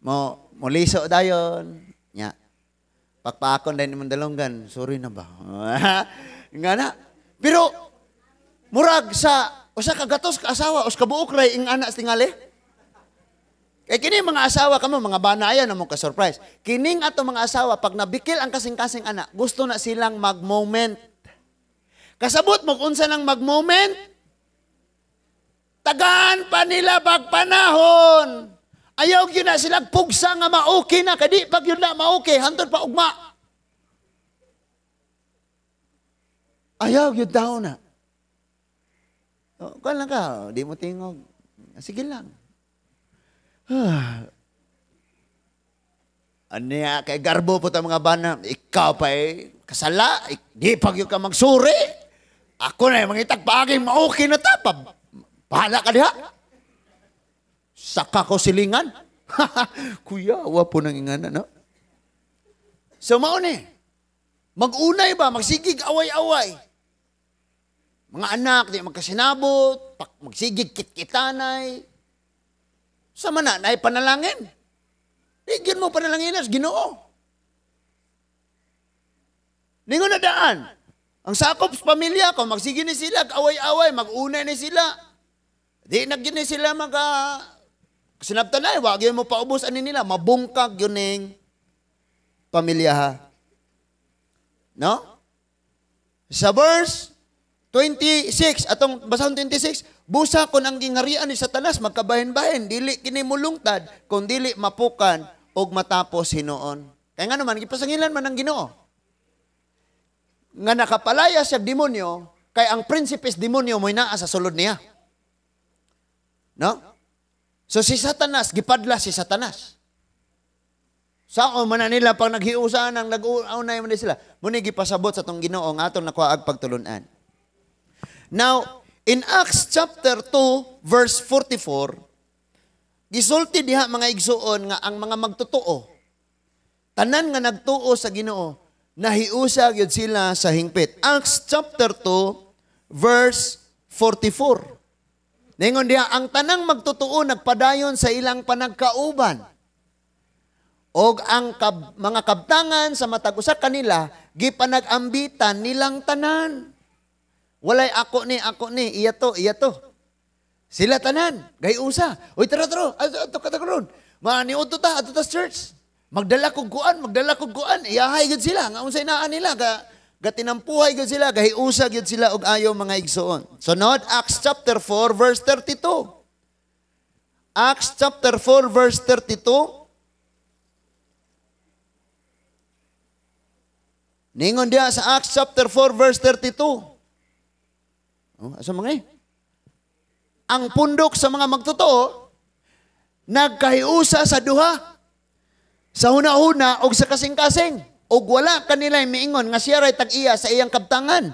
mo moliso dayon nya. Pakpaakon din imong dalonggan, sorry na ba? Nga na. Pero murag sa usa ka gatos ka asawa, us ka buok ray ing ana tingali. Kay kini mga asawa kamo mga bana ayo na mo ka surprise. Kining ato mga asawa pag nabikil ang kasing-kasing ana, gusto na silang mag-moment. Kasabot mo kung unsa nang mag-moment? Tagaan pa nila bag panahon. Ayaw gyud na sila pugsa nga ma-okay na, kadi pag yun na ma-okay, hantod pa ugma. Ayaw gyud daw na. O, kuan lang ka, di mo tingog. Sige lang. Aniya, kay garbo po ta mga bana, ikaw pa eh, kasala, di pag yun ka magsuri. Ako na yung mangitag paaging ma-okay na ta, bahala ka diha. Saka ko silingan. Kuya, wa po nang ingana, no? So, mauni. Mag-unay ba? Magsigig away-away. Mga anak, di magkasinabot, magsigig kitkitanay. Sa mana, naay panalangin. Di gyud mo panalangin as Ginoo. Ningon na daan. Ang sakop sa pamilya ko, magsige ni sila, away-away, mag-unay ni sila. Di na gyud ni sila maka sinabtanay, wag yun mo paubos ani nila, mabungkag yun ning pamilya ha. No? Sa verse 26, atong basahon 26, busa kon ang gingarian ni Satanas magkabahin-bahin, dili kini mulungtad, kung dili mapukan og matapos hinuon. Kaya nga naman, gipasangilan man ang Ginoo. Nga nakapalaya siya demonyo, kay ang prinsipes demonyo mo'y naa sa sulod niya. No? So si Satanas, gipadla si Satanas. Sao man na nila pag naghiusa nang nag-unay man sila, muni gipasabot sa tong Ginoo nga atong nakuha ag pagtulunan. Now, in Acts chapter 2 verse 44, gisulti diha mga igsuon nga ang mga magtotoo, tanan nga nagtuo sa Ginoo, nahiusa gyud sila sa hingpit. Acts chapter 2 verse 44. Ningon diha, ang tanang magtotoo nagpadayon sa ilang panagkauban. Og ang mga kabtangan sa matag usa kanila gipanag-ambitan nilang tanan. Walay ako ni, iya to, iya to. Sila tanan, gayusa. Uy, tara, tara, ato ka karon. Maniudto ta, ato ta church. Magdala kog kuan, magdala kog kuan. Iyahay gyud sila, nga unsay naa nila, gatinampuhay gyud sila, gahiusa gyud sila og ayo mga igsoon. Sunod, Acts chapter 4 verse 32. Acts chapter 4 verse 32. Ningon diha sa Acts chapter 4 verse 32. Oh, asa mga eh? Ang pundok sa mga magtotoo nagkahiusa sa duha, sa huna-huna og sa kasing-kasing. Og wala kanila miingon nga siya ray tag-iya sa iyang kabtangan.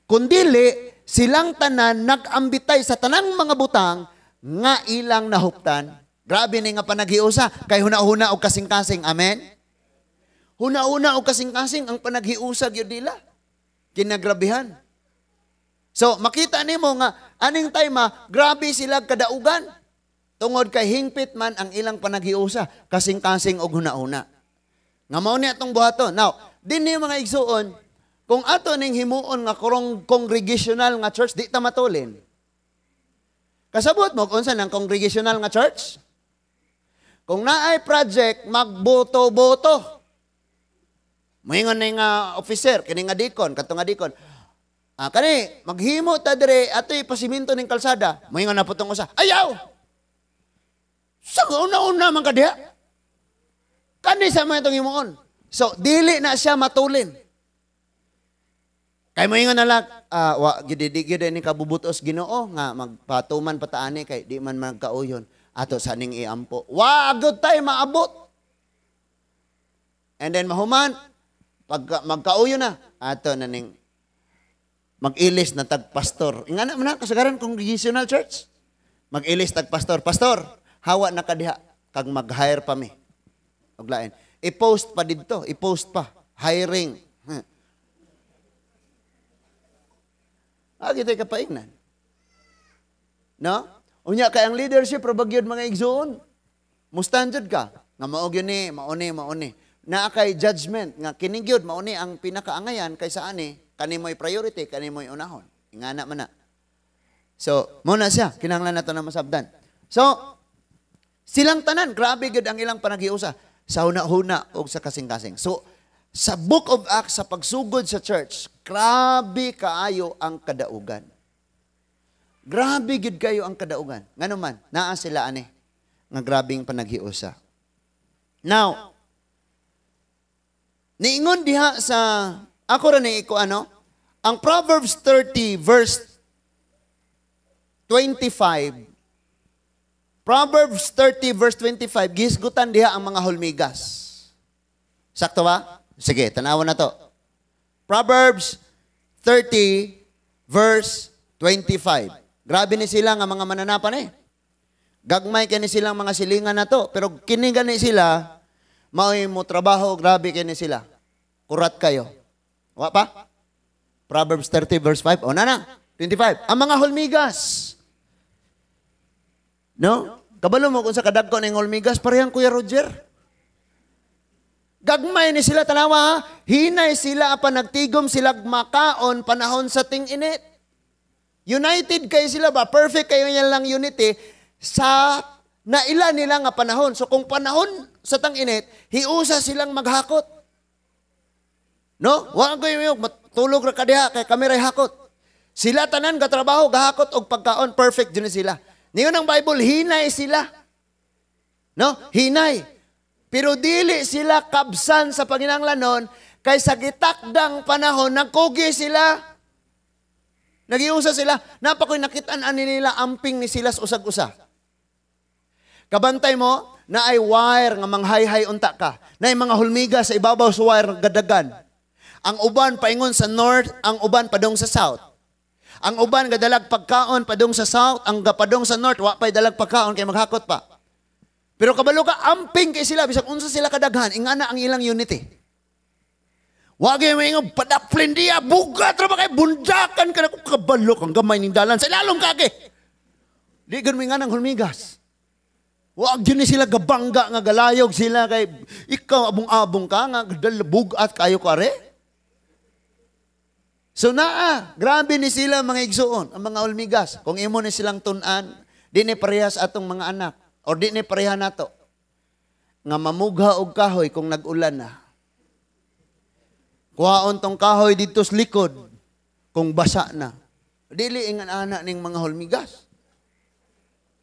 Kundili silang tanan nag-ambitay sa tanang mga butang nga ilang nahuptan. Grabe ni nga panaghiusa kay huna-huna og kasing-kasing. Amen. Huna-huna og kasing-kasing ang panaghiusa gyud nila. Kinagrabihan. So makita nimo nga aning time grabe sila kadaugan. Tungod kay hingpit man ang ilang panaghiusa, kasing-kasing og huna-huna. Nga mao ni atong buhaton. Now, dinhi mga igsuon, kung ato ning himuon nga congregational nga church, di ta matulin. Kasabot mo kung unsa nang congregational nga church? Kung naay project, magboto-boto. Moingon ni nga officer, kini nga deacon, kato nga deacon. Ah, kani maghimo ta dire atoy pasiminto ning kalsada. Moingon na putong usa. Ayaw. Sa una-una man ka diha. Kani sa mga itong himuon. So, dili na siya matulin. Kay moingon na lang, wa gyud di gyud ni kabubutos Ginoo nga magpatuman pataani kay di man magkauyon. Ato sa ning iampo. Wa agud tay maabot. And then mahuman pag magkauyon na ato na ning mag-ilis na tag pastor. Ingana man na kasagaran congregational church. Mag-ilis tag pastor. Pastor, hawa na ka diha kag mag-hire pa mi. Og lain. I-post pa didto, i-post pa hiring. Huh. Ah, kita kapaingnan. No? Unya kay ang leadership ra gyud mga igsoon. Mustan jud ka nga mao gyud ni, mao ni, mao ni. Naa kay judgment nga kini gyud mao ni ang pinakaangayan kaysa ani, kani mo'y priority, kani mo'y unahon. Ingana man na. So, mo na siya, kinahanglan nato na masabdan. So, silang tanan, grabe gyud ang ilang panaghiusa sa huna-huna og sa kasing-kasing. So, sa Book of Acts, sa pagsugod sa church, grabe kaayo ang kadaugan. Grabe gyud kayo ang kadaugan. Ngano man, naa sila ani nga grabing panaghiusa. Now, niingon diha sa ako ra ni ko ano, ang Proverbs 30 verse 25. Proverbs 30 verse 25, gihisgutan diha ang mga hulmigas. Sakto ba? Sige, tanawan na to. Proverbs 30 verse 25. Grabe ni sila nga mga mananapan eh. Gagmay kini silang mga silingan na to, pero kini gani sila maoy mo trabaho, grabe kini sila. Kurat kayo. Wa pa? Proverbs 30 verse 5. O na na, 25. Ang mga hulmigas. No? Kabalo mo kung sa kadagko ning hulmigas, parehang Kuya Roger. Gagmay ni sila, tanawa ha? Hinay sila apan nagtigom sila makaon panahon sa ting-init. United kayo sila ba? Perfect kayo yan lang unity sa naila nila nga panahon. So kung panahon sa tang-init, hiusa silang maghakot. No? Wa ko yung matulog ra ka diha kay kami ray hakot. Sila tanan gatrabaho gahakot og pagkaon, perfect jud ni sila. Niyon ang Bible, hinay sila. No? Hinay. Pero dili sila kabsan sa panginahanglanon kay sa gitakdang panahon nagkugi sila. Nagiusa sila. Napakoy nakitaan ani nila amping ni sila sa usag-usa. Kabantay mo na ay wire nga manghayhay unta ka. Na ay mga hulmiga sa ibabaw sa wire gadagan. Ang uban paingon sa north, ang uban padung sa south. Ang uban gadalag pagkaon padung sa south, ang padung sa north wa pay dalag pagkaon kay maghakot pa. Pero kabalo ka, amping kay sila, bisag unsa sila kadaghan, ingana ang ilang unity. Wa gyud moingon padaplin diya, bugat ra ba kay bundakan ka na kung kabalo kang gamay ning dalan sa ilalom kage. Di gyud moingan ang hulmigas. Wa gyud ni sila gabangga nga galayog sila kay ikaw abong-abong ka nga bugat kayo ko are. So naa, grabe ni sila mga igsuon, ang mga hulmigas. Kung imo ni silang tun-an, di ni parehas atong mga anak. Or di ni pareha nato nga mamugha og kahoy kung nag-ulan na. Kuhaon tong kahoy dito sa likod kung basa na. Dili ingan ana ning mga hulmigas.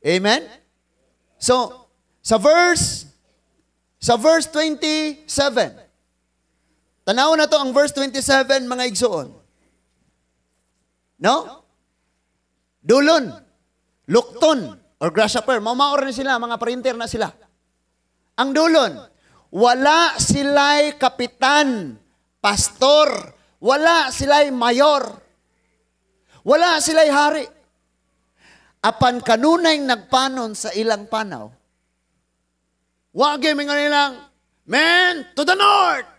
Amen? So, sa verse 27. Tanaw na to ang verse 27 mga igsuon. No? Dulon. Lukton or grasshopper, mao ni sila, mga printer na sila. Ang dulon, wala sila'y kapitan, pastor, wala sila'y mayor, wala sila'y hari. Apan kanunay nagpanon sa ilang panaw, wagi mga nilang, "Men to the north!"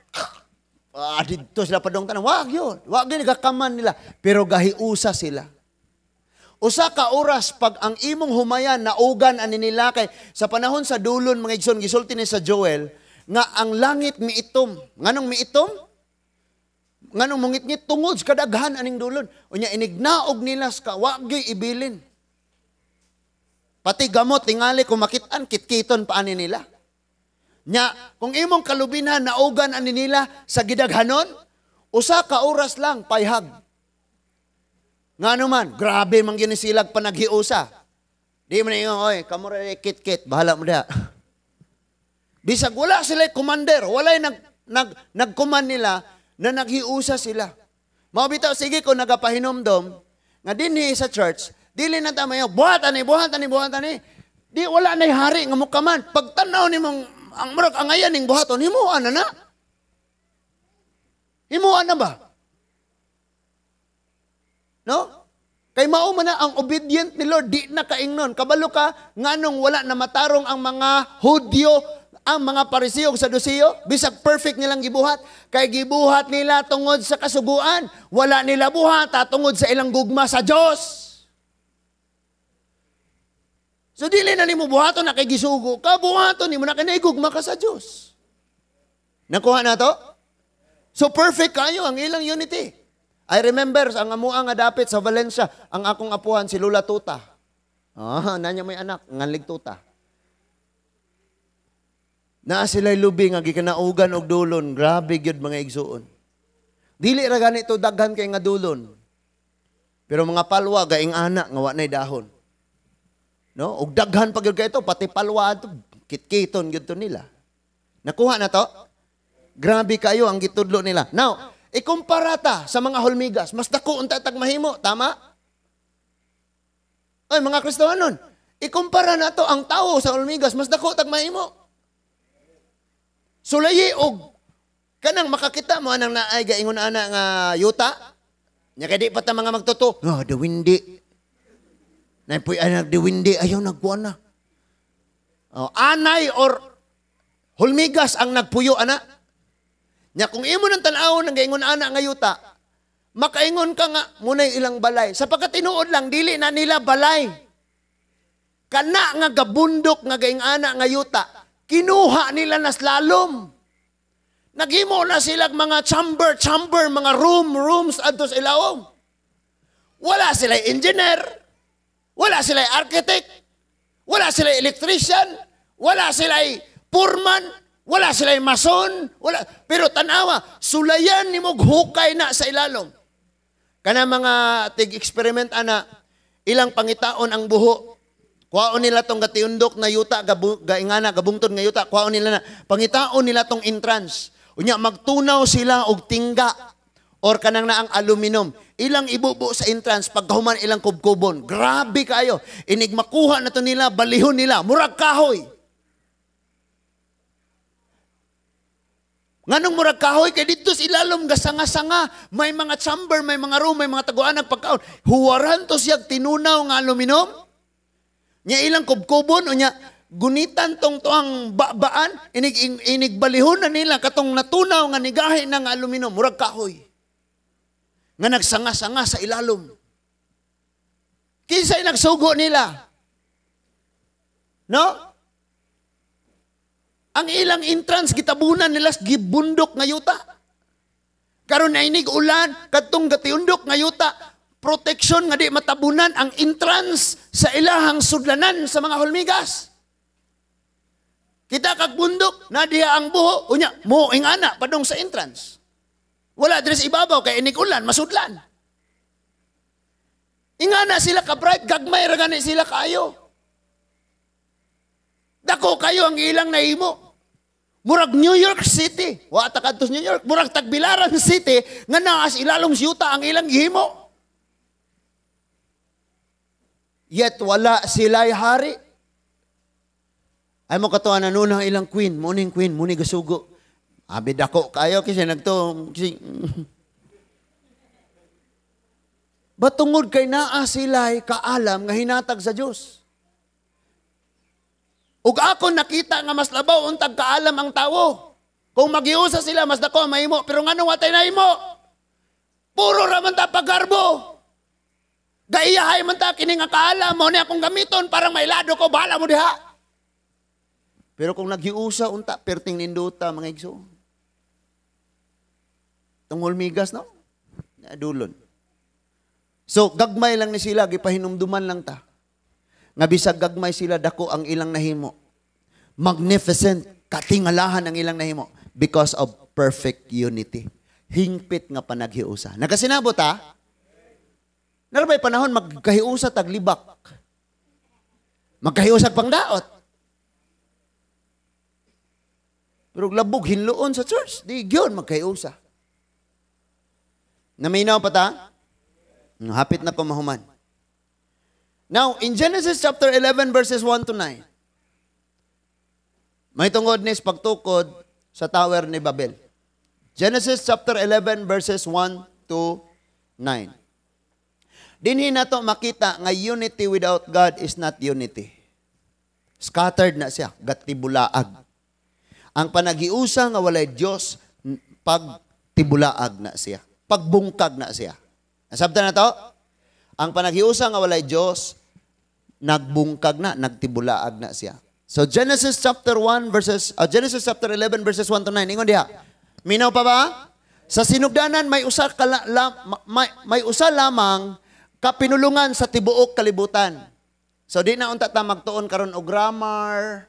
Ah, dito sila padong tanan. Wag yun. Wag yun, gakaman nila. Pero gahiusa sila. Usa ka oras pag ang imong humayan naugan ani nila, kay sa panahon sa dulon, mga igsoon, gisulti ni sa Joel nga ang langit miitom. Nganong miitom? Nganong mungitngit? Tungod sa kadaghan aning dulon. Unya inignaog nila sa wa gyoy ibilin. Pati gamot tingali kung makitaan, kitkiton pa ani nila. Nya kung imong kalubinhan naugan ani nila sa gidaghanon, usa ka oras lang, payhag. Ngano man, grabe man gini silag panaghiusa. Di man ingon, "Oy, kamo ra kit-kit, bahala mo diha." Bisag wala sila commander, walay nag nag nagkuman nila na naghiusa sila. Mao bitaw sige ko nagapahinomdom nga dinhi sa church, dili na ta mayo, "Buhat ani, buhat ani, buhat ani." Di wala nay hari nga mukaman. Pagtanaw nimong ang murag angayan ning buhaton, himuan na na. Himuan na ba? No? Kay mao man na ang obedient ni Lord, di na kaingnon. Kabalo ka, nganong wala na matarong ang mga Hudyo, ang mga Pariseo ug Saduceo, bisag perfect nilang gibuhat, kay gibuhat nila tungod sa kasuguan. Wala nila buhat tungod sa ilang gugma sa Dios. So dili na nimo buhaton na kay gisugo ka, buhaton nimo na kay naigugma ka sa Dios. Nakuha na to? So perfect kayo ang ilang unity. I remember ang amua nga dapit sa Valencia, ang akong apuhan si Lula Tuta. Ah, nanya may anak, nganlig Tuta. Naa sila'y lubi nga gikanaugan og dulon, grabe gyud, mga igsuon. Dili ra ganito daghan kay nga dulon. Pero mga palwa gaing ana nga wa nay dahon. No? Og daghan pa gyud kay ito, pati palwa ato kitkiton gyud to nila. Nakuha na to? Grabe kayo ang gitudlo nila. Now, ikumpara ta sa mga hulmigas, mas dako unta tag mahimo, tama? Ay, mga Kristohanon, ikumpara nato ang tao sa hulmigas, mas dako tag mahimo. Sulayi og kanang makakita mo anang naay gaingon ana nga yuta. Nya kay di pa ta mga magtuto. Oh, dewindi. Naipuy ay nagdewindi, ayaw nagkuan na. Oh, anay or hulmigas ang nagpuyo ana. Nya kung imo nang tan-awon ang gaingon ana nga yuta, makaingon ka nga munay ilang balay. Sa pagkatinuod lang, dili na nila balay. Kana nga gabundok nga gaing ana nga yuta, kinuha nila nas lalom. Naghimo na sila mga chamber, chamber, mga room, rooms adto sa ilawom. Wala sila engineer, wala sila architect, wala sila electrician, wala sila foreman, wala sila mason, wala. Pero tanawa, sulayan nimo hukay na sa ilalom. Kana mga tig-experiment ana, ilang pangitaon ang buho. Kuhaon nila tong gatiundok na yuta, gaingana, gabungtod nga yuta, kuhaon nila na. Pangitaon nila tong entrance. Unya, magtunaw sila og tingga or kanang naang aluminum. Ilang ibubo sa entrance, pagkahuman ilang kubkubon. Grabe kayo. Inig makuha na to nila, balihon nila. Murag kahoy. Nganong murag kahoy? Kay dito sa ilalom, gasanga-sanga. May mga chamber, may mga room, may mga taguan ng pagkaon. Huwaran to siyag tinunaw nga aluminum. Nya ilang kubkubon, o nya, gunitan tong tuang babaan, inig balihon na nila katong natunaw nga nigahi ng aluminum, murag kahoy. Nga nagsanga-sanga sa ilalom. Kinsay nagsugo nila? No? Ang ilang entrance, gitabunan nila, gibundok nga yuta. Karon na inig ulan, katong gatiundok nga yuta, protection nga di matabunan ang entrance sa ilahang sudlanan sa mga hulmigas. Kita kag bundok, na diha ang buho, unya, mo ingana padong sa entrance. Wala diri sa ibabaw kay inig ulan, masudlan. Ingana sila ka bright, gagmay ra gani sila kaayo. Dako kayo ang ilang nahimo. Murag New York City, wa ta kadto sa New York, murag Tagbilaran City nga naa sa ilalong siyuta ang ilang gihimo. Yet wala sila'y hari. Ay mo katuwa na nuna ilang queen, mo ning queen, mo ni gasugo. Abi dako kayo kasi nagto kasi. Batungod kay naa sila'y kaalam nga hinatag sa Dios. Ug ako nakita nga mas labaw untag kaalam ang tawo. Kung magiusa sila mas dako ang mahimo, pero ngano wa tay nahimo? Puro ra man ta paggarbo. Gaiyahay man ta kini nga kaalam mo ni akong gamiton parang mailado ko, bahala mo diha. Pero kung naghiusa unta perting nindota mga igsoon. Tungol migas no? Nadulon. So gagmay lang ni sila, gipahinumduman lang ta. Nga bisag gagmay sila, dako ang ilang nahimo. Magnificent, katingalahan ang ilang nahimo because of perfect unity. Hingpit nga panaghiusa. Nakasinabot ha? Narabay panahon magkahiusa taglibak. Magkahiusa pangdaot. Pero labog hinloon sa church, di gyud magkahiusa. Naminaw pa ta? Hapit na ko mahuman. Now, in Genesis chapter 11 verses 1 to 9, may tungod nis pagtukod sa Tower ni Babel. Genesis chapter 11 verses 1 to 9. Dinhi nato makita nga unity without God is not unity. Scattered na siya, gatibulaag. Ang panaghiusa nga walay Dios, pagtibulaag na siya. Pagbungkag na siya. Nasabtan na to? Ang panaghiusa nga walay Dios, nagbungkag na, nagtibulaag na siya. So Genesis chapter 1 verses Genesis chapter 11 verses 1 to 9. Ingon diha. Minaw pa ba? Sa sinugdanan may usa ka may usa lamang kapinulungan sa tibuok kalibutan. So di na unta ta magtuon karon og grammar,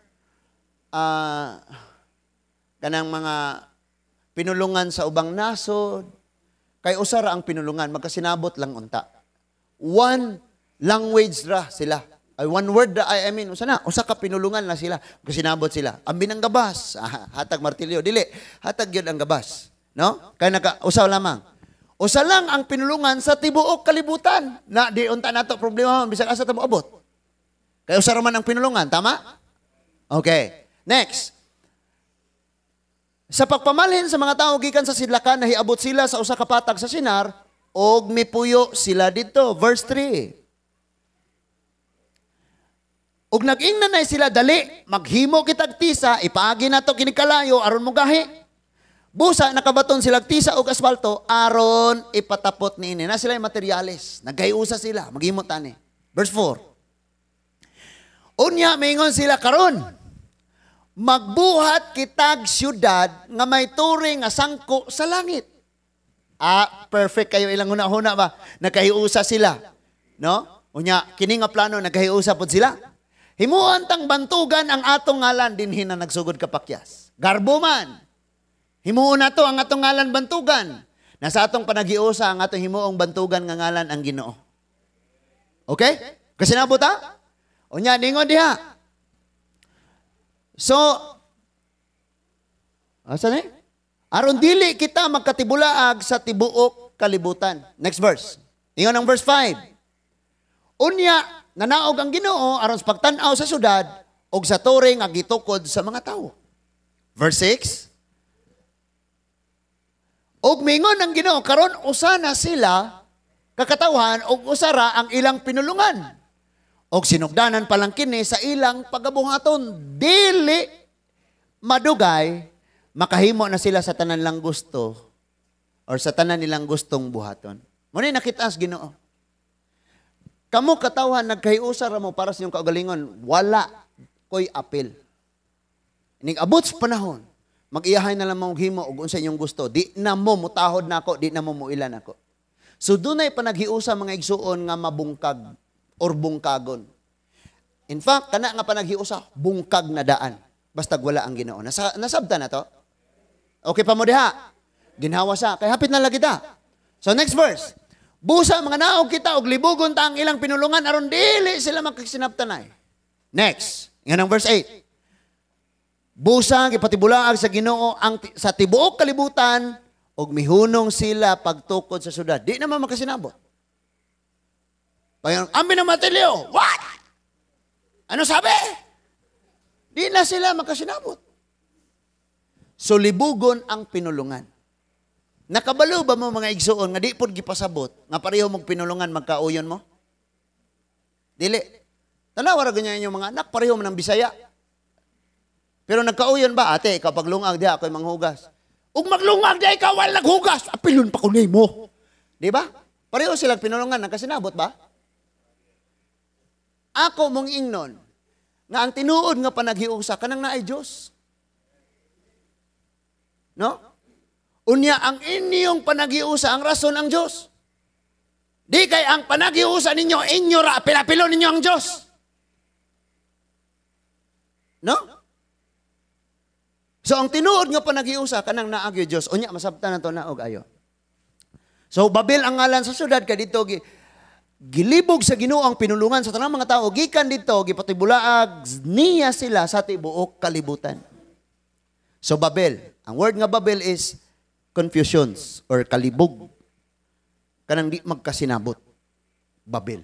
kanang mga pinulungan sa ubang nasod. Kay usa ra ang pinulungan, magkasinabot lang unta. One language ra sila. Ay, one word ra, I mean, usa na, usa ka pinulungan na sila. Magkasinabot sila. Ambin ang gabas. Hatag martilyo. Dili, hatag yun ang gabas. No? Kay naka, usa lamang. Usa lang ang pinulungan sa tibuok kalibutan. Na di unta nato problema, bisag asa ta moabot. Kay usa ra man ang pinulungan, tama? Okay. Next. Sa pagpamalhin sa mga tao gikan sa sidlakan, nahiabot sila sa usa ka patag sa Sinar og mipuyo sila didto. Verse 3. Og nag-ingnan na sila, dali, maghimo kitag tisa, ipaagi nato kini kalayo aron mogahi. Busa nakabaton sila tisa og asfalto aron ipatapot niini. Na sila yung materyales. Nagkahiusa sila, maghimo tani. Verse 4. Unya mingon sila karon, magbuhat kitag syudad nga may turi nga sangko sa langit. Ah, perfect kayo ilang huna-huna ba? Nagkahiusa sila, no? Unya kini nga plano nagkahiusa pod sila. Himuon tang bantugan ang atong ngalan dinhi na nagsugod kapakyas. Garbo man. Himuon nato ang atong ngalan bantugan. Nasa atong panaghiusa ang atong himuong bantugan nga ngalan ang Ginoo. Okay? Kasinabot ha? Unya ningon diha. So, asa ni? Aron dili kita magkatibulaag sa tibuok kalibutan. Next verse. Ingon ang verse 5. Unya, nanaog ang Ginoo aron sa pagtan-aw sa syudad og sa tore nga gitukod sa mga tawo. Verse 6. Og mingon ang Ginoo karon usa na sila kakatawhan og usa ra ang ilang pinulungan. Og sinugdanan pa lang kini sa ilang pagabuhaton, dili madugay makahimo na sila sa tanan lang gusto or sa tanan nilang gustong buhaton. Muna nakita sa Ginoo. Kamo katawhan nagkahiusa ra mo para sa inyong kaugalingon, wala koy apil. Ining abot sa panahon, mag-iyahay na lang mong himo og unsa inyong gusto. Di na mo mutahod nako, di na mo muilan nako. So dunay panaghiusa mga igsuon nga mabungkag or bungkagon. In fact, kana nga panaghiusa, bungkag na daan. Basta wala ang Ginoo. Nasabta na to? Okay pa mo diha? Ginhawa sa. Kay hapit na lagi ta. So next verse. Busa mga naog kita og libugon ta ang ilang pinulungan aron dili sila makasinabtanay. Next. Nga ng verse 8. Busa gipatibulaag sa Ginoo ang sa tibuok kalibutan og mihunong sila pagtukod sa syudad. Di naman makasinabot. Pag amin na matilyo, what? Ano sabi? Di na sila makasinabot. So libugon ang pinulungan. Nakabalo ba mo, mga igsuon, nga di pod gipasabot nga pareho mong pinulungan, magkauyon mo? Dili. Tanawa ra ganyan inyong mga anak, pareho man ang Bisaya. Pero nagkauyon ba? Ate, ikaw paglungag diha, ako'y manghugas. Ug maglungag diha, ikaw wala naghugas. Apilon pa ko nimo. Di ba? Pareho silang pinulungan, nagkasinabot ba? Ako mong ingnon, nga ang tinuod nga panaghiusa, kanang naay Diyos. No? Unya, ang inyong panaghiusa, ang rason ang Diyos. Di kay ang panaghiusa ninyo, inyo ra, apil-apilo ninyo ang Diyos. No? So, ang tinuod nga panaghiusa, kanang naagyo Diyos, unya, masabtan na to naog ayo. So, Babel ang ngalan sa syudad, kay dito, gilibog sa Ginoo ang pinulungan sa tanang mga tao, gikan dito, gipatibulaag niya sila sa tibuok kalibutan. So, Babel. Ang word nga Babel is confusions or kalibog. Kanang di magkasinabot. Babel.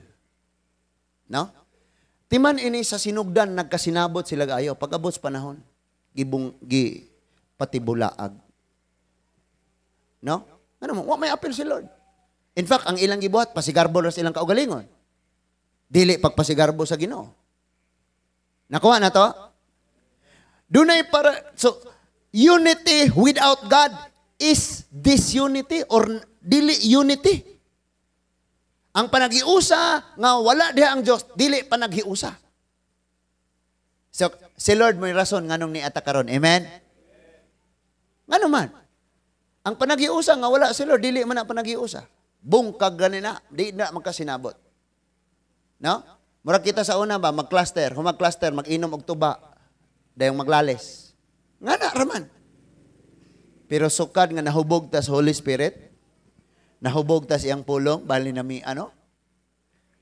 No? Timan ini sa sinugdan, nagkasinabot sila ayo. Pag-abot sa panahon, gibong, gi patibulaag. No? Ano mo? Wa may apil si Lord. In fact, ang ilang gibuhat, pasigarbo ra sa ilang kaugalingon. Dili pagpasigarbo sa Ginoo. Nakuha na to? Dunay para, so, unity without God is disunity or dili unity. Ang panaghiusa nga wala diha ang Dios, dili panaghiusa. So, si Lord may rason nganong niata karon. Amen? Ngano man? Ang panaghiusa nga wala si Lord, dili man ang panaghiusa. Bungkag gani na, di na magkasinabot. No? Murag kita sa una ba, mag-cluster, humag-cluster, mag-inom og tuba, dayong maglalis. Nga na, raman. Pero sukad nga nahubog ta sa Holy Spirit, nahubog ta sa iyang pulong, bali na mi, ano?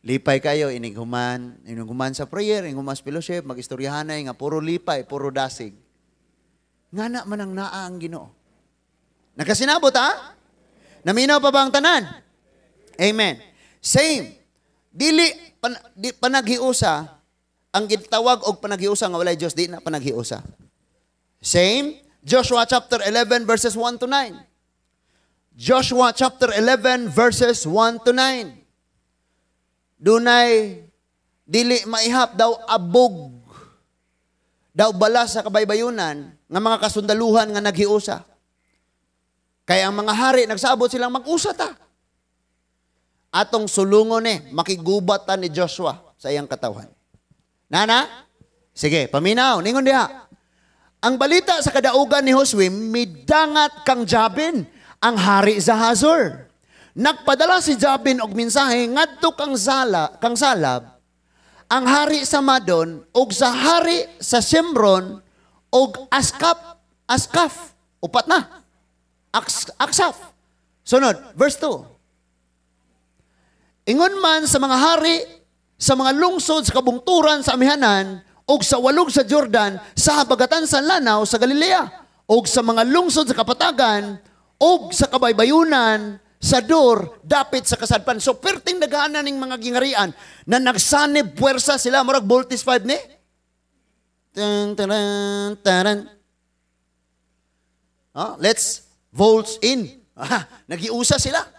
Lipay kayo, inighuman, inighuman sa prayer, inighuman sa fellowship, mag-istoryahanay nga puro lipay, puro dasig. Nga na man ang naa ang Ginoo. Nakasinabot, ha? Naminaw pa ba ang tanan? Amen. Same. Dili di, panaghiusa, ang gitawag og panaghiusa nga walay Dios, di na panaghiusa. Same. Joshua chapter 11 verses 1 to 9. Joshua chapter 11 verses 1 to 9. Dunay dili maihap daw abog daw bala sa kabaybayunan nga mga kasundaluhan nga naghiusa. Kaya ang mga hari nagsabot silang mag-usa ta. Atong sulungon eh, makigubat ta ni Joshua sa iyang katawhan. Nana? Sige, paminaw, ningon diha. Ang balita sa kadaugan ni Josue, midangat kang Jabin, ang hari sa Hazor. Nagpadala si Jabin og mensahe ngadto kang Salab, ang hari sa Madon og sa hari sa Shimron og Askaf, upat na. Aksaf. Sunod, verse 2. Ingon man sa mga hari sa mga lungsod sa kabungturan sa amihanan og sa walog sa Jordan sa habagatan sa lanaw sa Galilea og sa mga lungsod sa kapatagan og sa kabaybayunan sa Dor dapit sa kasadpan. So perting daghanan ning mga gingarian na nagsanib puwersa sila, murag Voltes 5 ni. Tan taran taran. Let's volts in. Nagiusa sila.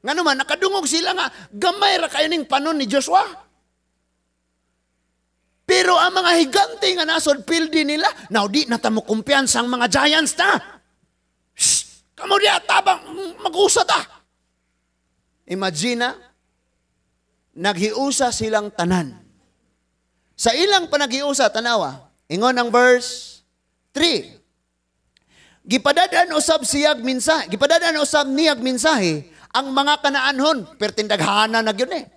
Nga naman, nakadungog sila nga, gamay ra kayo ning panon ni Joshua. Pero ang mga higante nga nasod, pildi nila, now di na ta mo kumpiyansa ang mga giants na. Shh, kamo diya, tabang, mag-usa ta. Imagine na, naghiusa silang tanan. Sa ilang panaghiusa, tanawa, ingon ang verse 3. Gipadad-an usab siyag mensahe, gipadad-an usab niyag mensahe ang mga Kanaanhon, pertindaghana na gyud eh.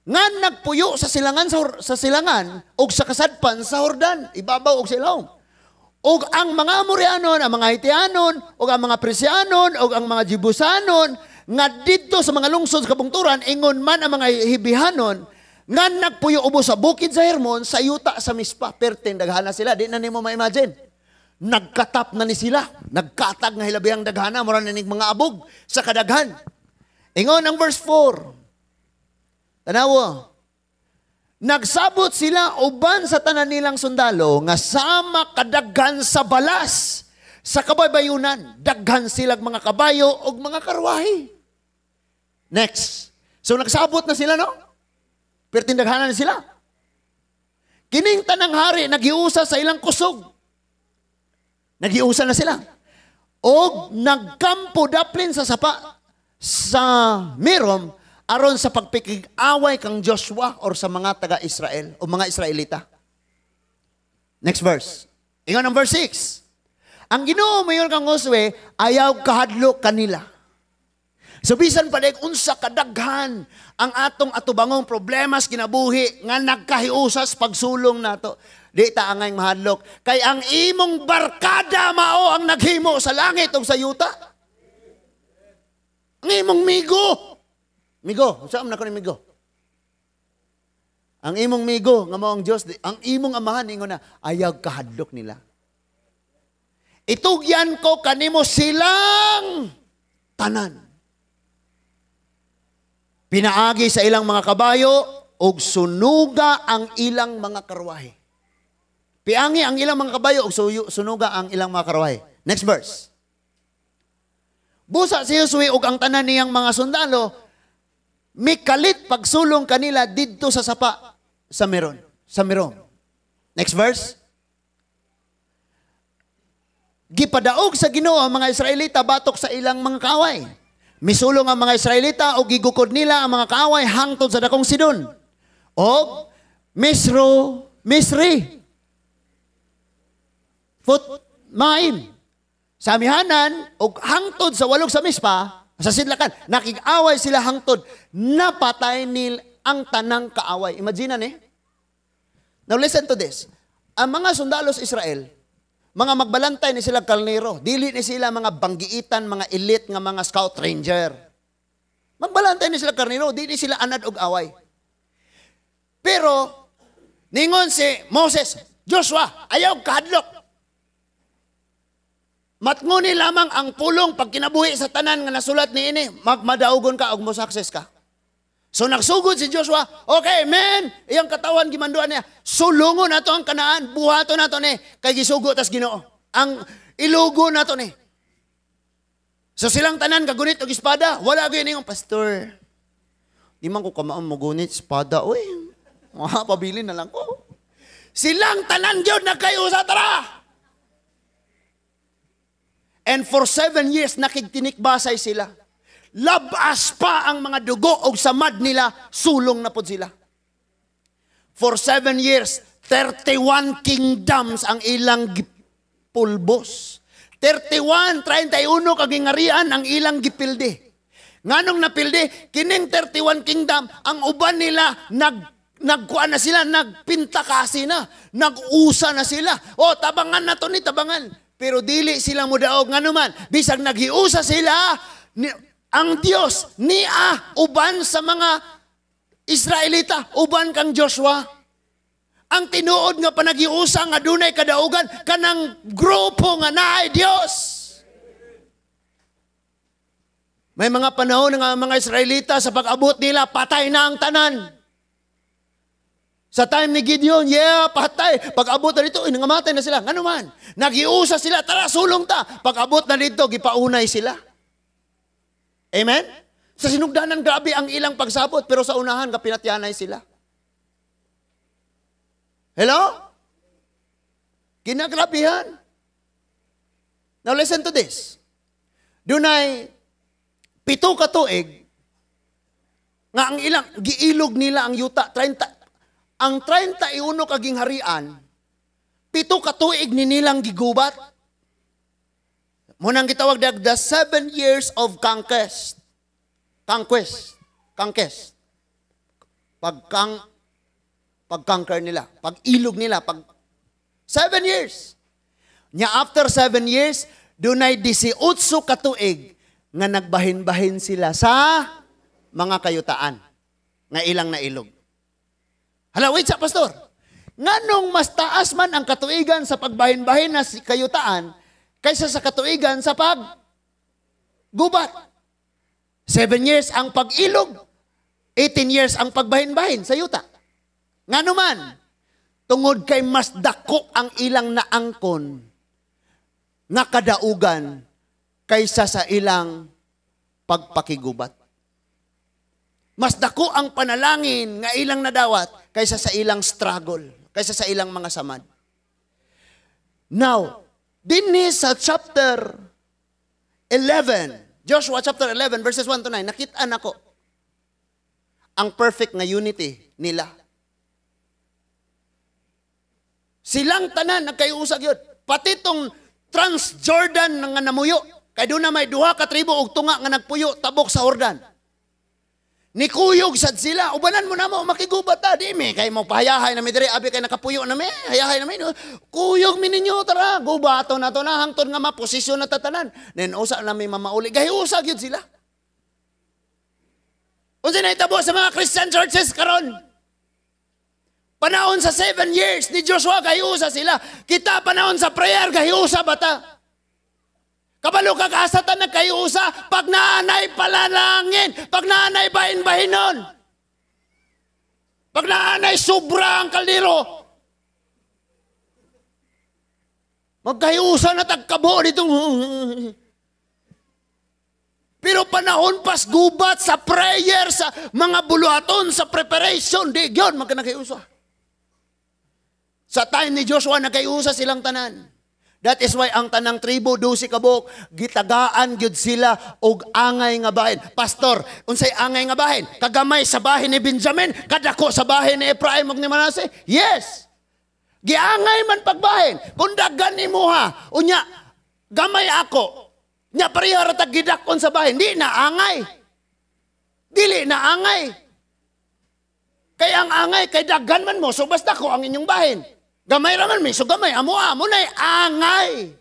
Nga nagpuyo sa silangan sa silangan og sa kasadpan sa Jordan, ibabaw og sa ilawom. Og ang mga Amorianon, ang mga Hitianon, og ang mga Presianon, og ang mga Jebusanon nga didto sa mga lungsod sa kabungturan, ingon man ang mga Hibihanon nga nagpuyo ubos sa bukid sa Hermon, sa yuta sa Mispa. Pertindaghana sila, di na nimo ma-imagine. Nagkatap na ni sila. Nagkatag nga hilabihang daghana, mura na ning mga abog sa kadaghan. Ingon ang verse 4. Tanawo. Nagsabot sila uban sa tanan nilang sundalo nga sama kadaghan sa balas sa kabaybayunan. Daghan silang mga kabayo ug mga karwahe. Next. So nagsabot na sila, no? Pertindaghanan sila. Kining tanang hari nagiusa sa ilang kusog. Nagiusa na sila. Og nagkampo daplin sa sapa sa Merom aron sa pagpikig-away kang Joshua or sa mga taga-Israel o mga Israelita. Next verse. Ingon ang verse 6. Ang Ginoo moingon kang Josue, "Ayaw kahadlok kanila." So bisan pa unsa kadaghan ang atong atubangong problemas kinabuhi nga nagkahiusas pagsulong nato, di ta angay mahadlok kay ang imong barkada mao ang naghimo sa langit ug sa yuta. Ang imong migo. Migo, saan na ko ni migo? Ang imong migo nga mao ang Dios, ang imong amahan ingon na, "Ayaw kahadlok nila. Itugyan ko kanimo silang tanan." Pinaagi sa ilang mga kabayo ug sunuga ang ilang mga karwahe. Piangi ang ilang mga kabayo ug sunuga ang ilang mga karwahe. Next verse. Busa si Josue ug ang tanan niyang mga sundalo mikalit pagsulong kanila didto sa sapa sa Meron, sa Merom. Next verse. Gipadaog sa Ginoo ang mga Israelita batok sa ilang mga kaaway. Misulong ang mga Israelita o gigukod nila ang mga kaaway hangtod sa dakong Sidon. Og Misro, Misri. Fut Maim. Sa amihanan og hangtod sa walog sa Mispa, sa sidlakan, nakig-away sila hangtod, napatay nil ang tanang kaaway. Imagine eh. Now listen to this. Ang mga sundalo sa Israel, mga magbalantay ni sila karnero, dili ni sila mga banggiitan, mga elite nga mga scout ranger. Magbalantay ni sila karnero, dili sila anad og away. Pero ningon si Moses, "Joshua, ayaw kahadlok. Matnguni lamang ang pulong pagkinabuhi sa tanan nga nasulat ni ini, magmadaugon ka og mo success ka." So nagsugod si Joshua, "Okay, men," iyang katawan gimanduan niya, "Sulungon nato ang Kanaan, buhaton nato ni, kay gisugo tas Ginoo. Ang ilugo nato ni." So silang tanan kagunit og espada, wala gyud ningong, "Pastor, di man ko kamaon mo gunit espada, oy. Mga pabilin na lang ko." Silang tanan gyud nagkayusa, tara! And for 7 years, nakigtinikbasay sila. Labas pa ang mga dugo og samad nila, sulong na pod sila. For 7 years, 31 kingdoms ang ilang gipulbos. 31, 31 kagingarian ang ilang gipildi. Nganong napildi? Kining 31 kingdom, ang uban nila nagkuan na sila, nagpintakasi na, nag-usa na sila. "O, tabangan na to ni, tabangan." Pero dili sila mudaog, ngano man, bisag naghiusa sila, ang Dios niya uban sa mga Israelita, uban kang Joshua. Ang tinuod nga panaghiusa nga dunay kadaugan kanang grupo nga naay Dios. May mga panahon nga mga Israelita, sa pag-abot nila, patay na ang tanan. Sa time ni Gideon, yeah, patay. Pag-abot na dito, nangamatay na sila. Ngano man? Nagiusa sila, "Tara, sulong ta." Pag-abot na dito, gipaunay sila. Amen? Sa sinugdanan, grabe ang ilang pagsabot, pero sa unahan, kapinatyanay sila. Hello? Kinagrabihan. Now listen to this. Dunay 7 ka tuig nga ang ilang giilog nila ang yuta, 30 ang 31 kaging harian, 7 ka tuig ni nilang gigubat. Munang gitawag dag the 7 years of conquest. Conquest. Conquest. Pag-conquer nila, pag-ilog nila, pag 7 years. Nya after 7 years, dunay 18 katuig nga nagbahin-bahin sila sa mga kayutaan nga ilang nailog. Hala, wait sa pastor. Nganong mas taas man ang katuigan sa pagbahin-bahin na si kayutaan kaysa sa katuigan sa pag gubat? 7 years ang pag-ilog, 18 years ang pagbahin-bahin sa yuta. Ngano man, tungod kay mas dako ang ilang naangkon nga kadaugan kaysa sa ilang pagpakigubat. Mas dako ang panalangin nga ilang nadawat kaysa sa ilang struggle, kaysa sa ilang mga samad. Now, dinhi sa chapter 11, Joshua chapter 11 verses 1 to 9, nakita nako ang perfect nga unity nila. Silang tanan nagkayusag yun. Pati tong Transjordan nga namuyo. Kay doon na may duha ka tribo og tunga nga nagpuyo tabok sa Jordan. Nikuyog sad sila. Ubanan mo na mo, makigubat ta. Di mi, kay mo pahayahay na mi diri, abi kay nakapuyo na mi, hayahay na mi. Kuyog mi ninyo, tara. Gubato na to na, hangtod nga maposisyon na tatanan. Then usa na mi mamauli. Gahiusa gyud sila. Unsa na itabo sa mga Christian churches karon? Panahon sa 7 years ni Joshua, gahiusa sila. Kita panahon sa prayer, gahiusa bata. Kabalo ka kaasa ta nagkahiusa, pag naanay palalangin, pag naanay bahin-bahinon, pag naanay sobra ang kaldero, magkahiusa na tagkabo dito. Pero panahon pas gubat sa prayer, sa mga buluhaton, sa preparation, di yun, magkanaghiusa. Sa time ni Joshua, nagkaiusa silang tanan. That is why ang tanang tribo, 12 kabuk, gitagaan gyud sila og angay nga bahin. Pastor, unsay angay nga bahin? Kagamay sa bahin ni Benjamin, kadako sa bahin ni Ephraim ug ni Manasseh? Yes. Giangay man pagbahin. Kung daghan imuha, unya gamay ako. Nya pareha ra tag gidak-on sa bahin, di na angay. Dili na angay. Kay ang angay kay daghan man mo, so basta ko ang inyong bahin. Gamay ra man mi, so gamay amo amo nay angay.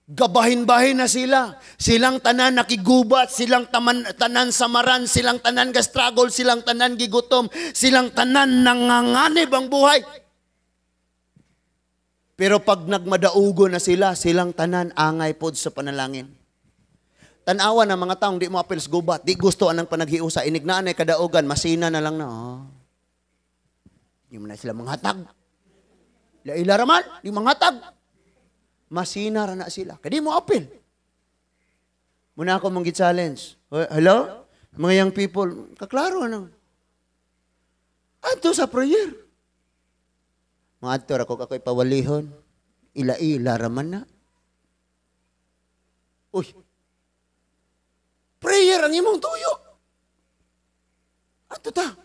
Gabahin-bahin na sila. Silang tanan nakigubat, silang tanan samaran, silang tanan ga-struggle, silang tanan gigutom, silang tanan nanganganib ang buhay. Pero pag nagmadaugo na sila, silang tanan angay pod sa panalangin. Tanawa ng mga taong di mo apil sa gubat, di gusto anang panaghiusa, inignaan ay kadaugan, masina na lang na. Oh. Di mo na sila manghatag. Laila raman, di manghatag. Masina ra na sila. Kaya di mo apil. Muna ako mong challenge. Hello? Mga young people, kaklaro na. Adto sa prayer. Mga adto ra ko ako'y pawalihon. Ila-ila raman na. Uy. Prayer ang imong tuyo. Adto ta.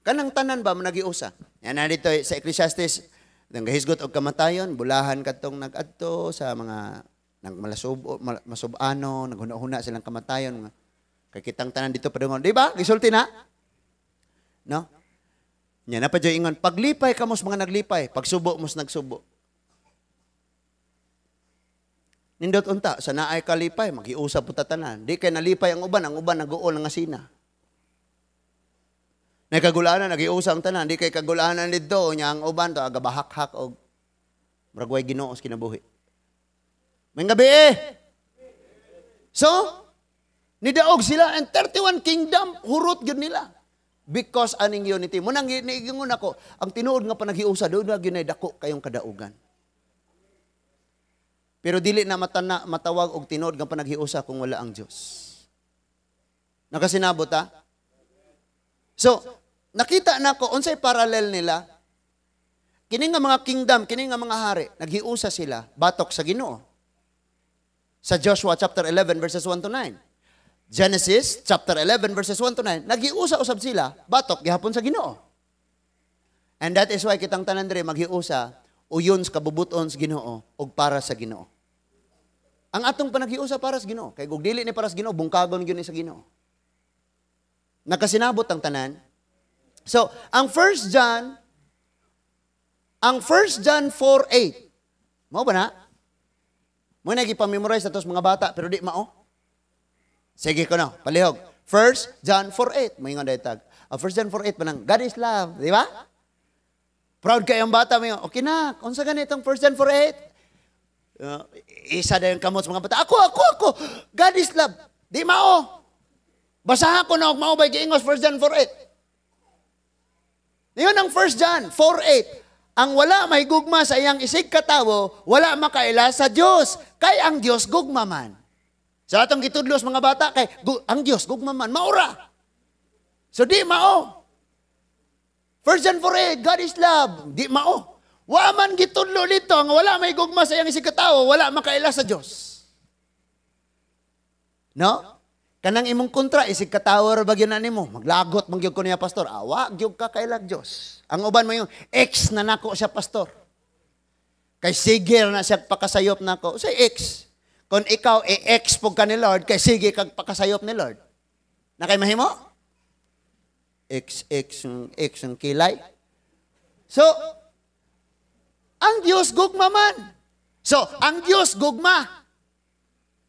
Kanang tanan ba managiusa? Yan na dito sa Ecclesiastes, nanggahisgot og kamatayon, bulahan kadtong nag-adto sa mga nagmalasubo, masub-ano, naghuna-huna silang kamatayon. Kay kitang tanan dito padungon, di ba? Gisulti na. No? Nya na pa jud ingon, paglipay kamo sa mga naglipay, pagsubo mo sa nagsubo. Nindot unta, sa naay kalipay, magiusa po tanan. Di kay nalipay ang uban naguol nga sina. Nakagulanan, nagiusa ang tanan. Di kay kagulanan dito, nya ang uban to, agabahak-hak og murag way Ginoo sa kinabuhi. May gabi eh. So, nidaog sila and 31 kingdom, hurot gyud nila. Because aning unity. Munang niingon ako, ang tinuod nga panaghiusa, doon na gyud ay dako kayong kadaugan. Pero dili na matawag og tinuod nga panaghiusa kung wala ang Dios. Nakasinabot ta? So, nakita nako unsay parallel nila. Kini nga mga kingdom, kini nga mga hari, naghiusa sila batok sa Ginoo. Sa Joshua chapter 11 verses 1 to 9. Genesis chapter 11 verses 1 to 9, naghiusa usab sila batok gihapon sa Ginoo. And that is why kitang tanan diri maghiusa uyon sa kabubuton sa Ginoo ug para sa Ginoo. Ang atong panaghiusa para sa Ginoo, kay kung dili ni para sa Ginoo, bungkagon gyud ni sa Ginoo. Nakasinabot ang tanan. So, ang 1 John 4:8. Mao ba na? Mo na gipamemorize atos mga bata pero di mao. Sige ko na, palihog. 1 John 4:8, moingon daytag. Ang 1 John 4:8 manang God is love, di ba? Proud kay ang bata mo, okay na, unsa ganitong 1 John 4:8? Isa dayon kamot sa mga bata. Ako. God is love. Di mao. Basaha ko na og mao bay giingos 1 John 4:8. Niyon ang 1 John 4:8. Ang wala may gugma sa iyang isig katawo, wala makaila sa Dios. Kay ang Dios gugma man. Sa atong gitudlos mga bata, kay ang Dios gugma man, maura. So di mao. 1 John 4:8, God is love. Di mao. Wa man gitudlo dito nga wala may gugma sa iyang isig katawo, wala makaila sa Dios. No? Kanang imong kontra isig katawo ra ba gyud na nimo? Maglagot man gyud ko niya, pastor. Awa gyud ka kailag Dios. Ang uban mo yung ex na nako siya, pastor. Kay sige na siya pakasayop nako. Say ex. Kung ikaw e-ex po ka ni Lord, kay sige kag pakasayop ni Lord. Na kay mahimo? Ex, ex, ex ang kilay. So, ang Diyos gugma man. So, ang Diyos gugma.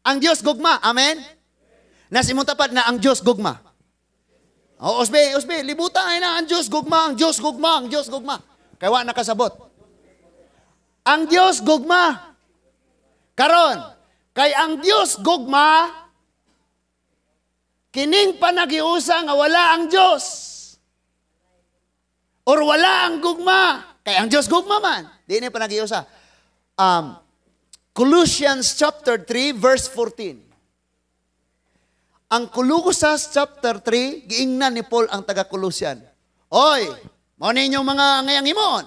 Ang Diyos gugma. Amen? Nas imong tapat na ang Diyos gugma. O, usbi, usbi, libutan ay na ang Diyos gugma, ang Diyos gugma, ang Diyos gugma. Kay wa nakasabot. Ang Diyos gugma. Karon, kay ang Diyos gugma, kining panaghiusa nga wala ang Diyos. Or wala ang gugma. Kay ang Diyos gugma man. Di ni panaghiusa. Colossians chapter 3 verse 14. Ang Colossus chapter 3, giingnan ni Paul ang taga-Colossian. Oy, mao ninyong mga ngayang himon.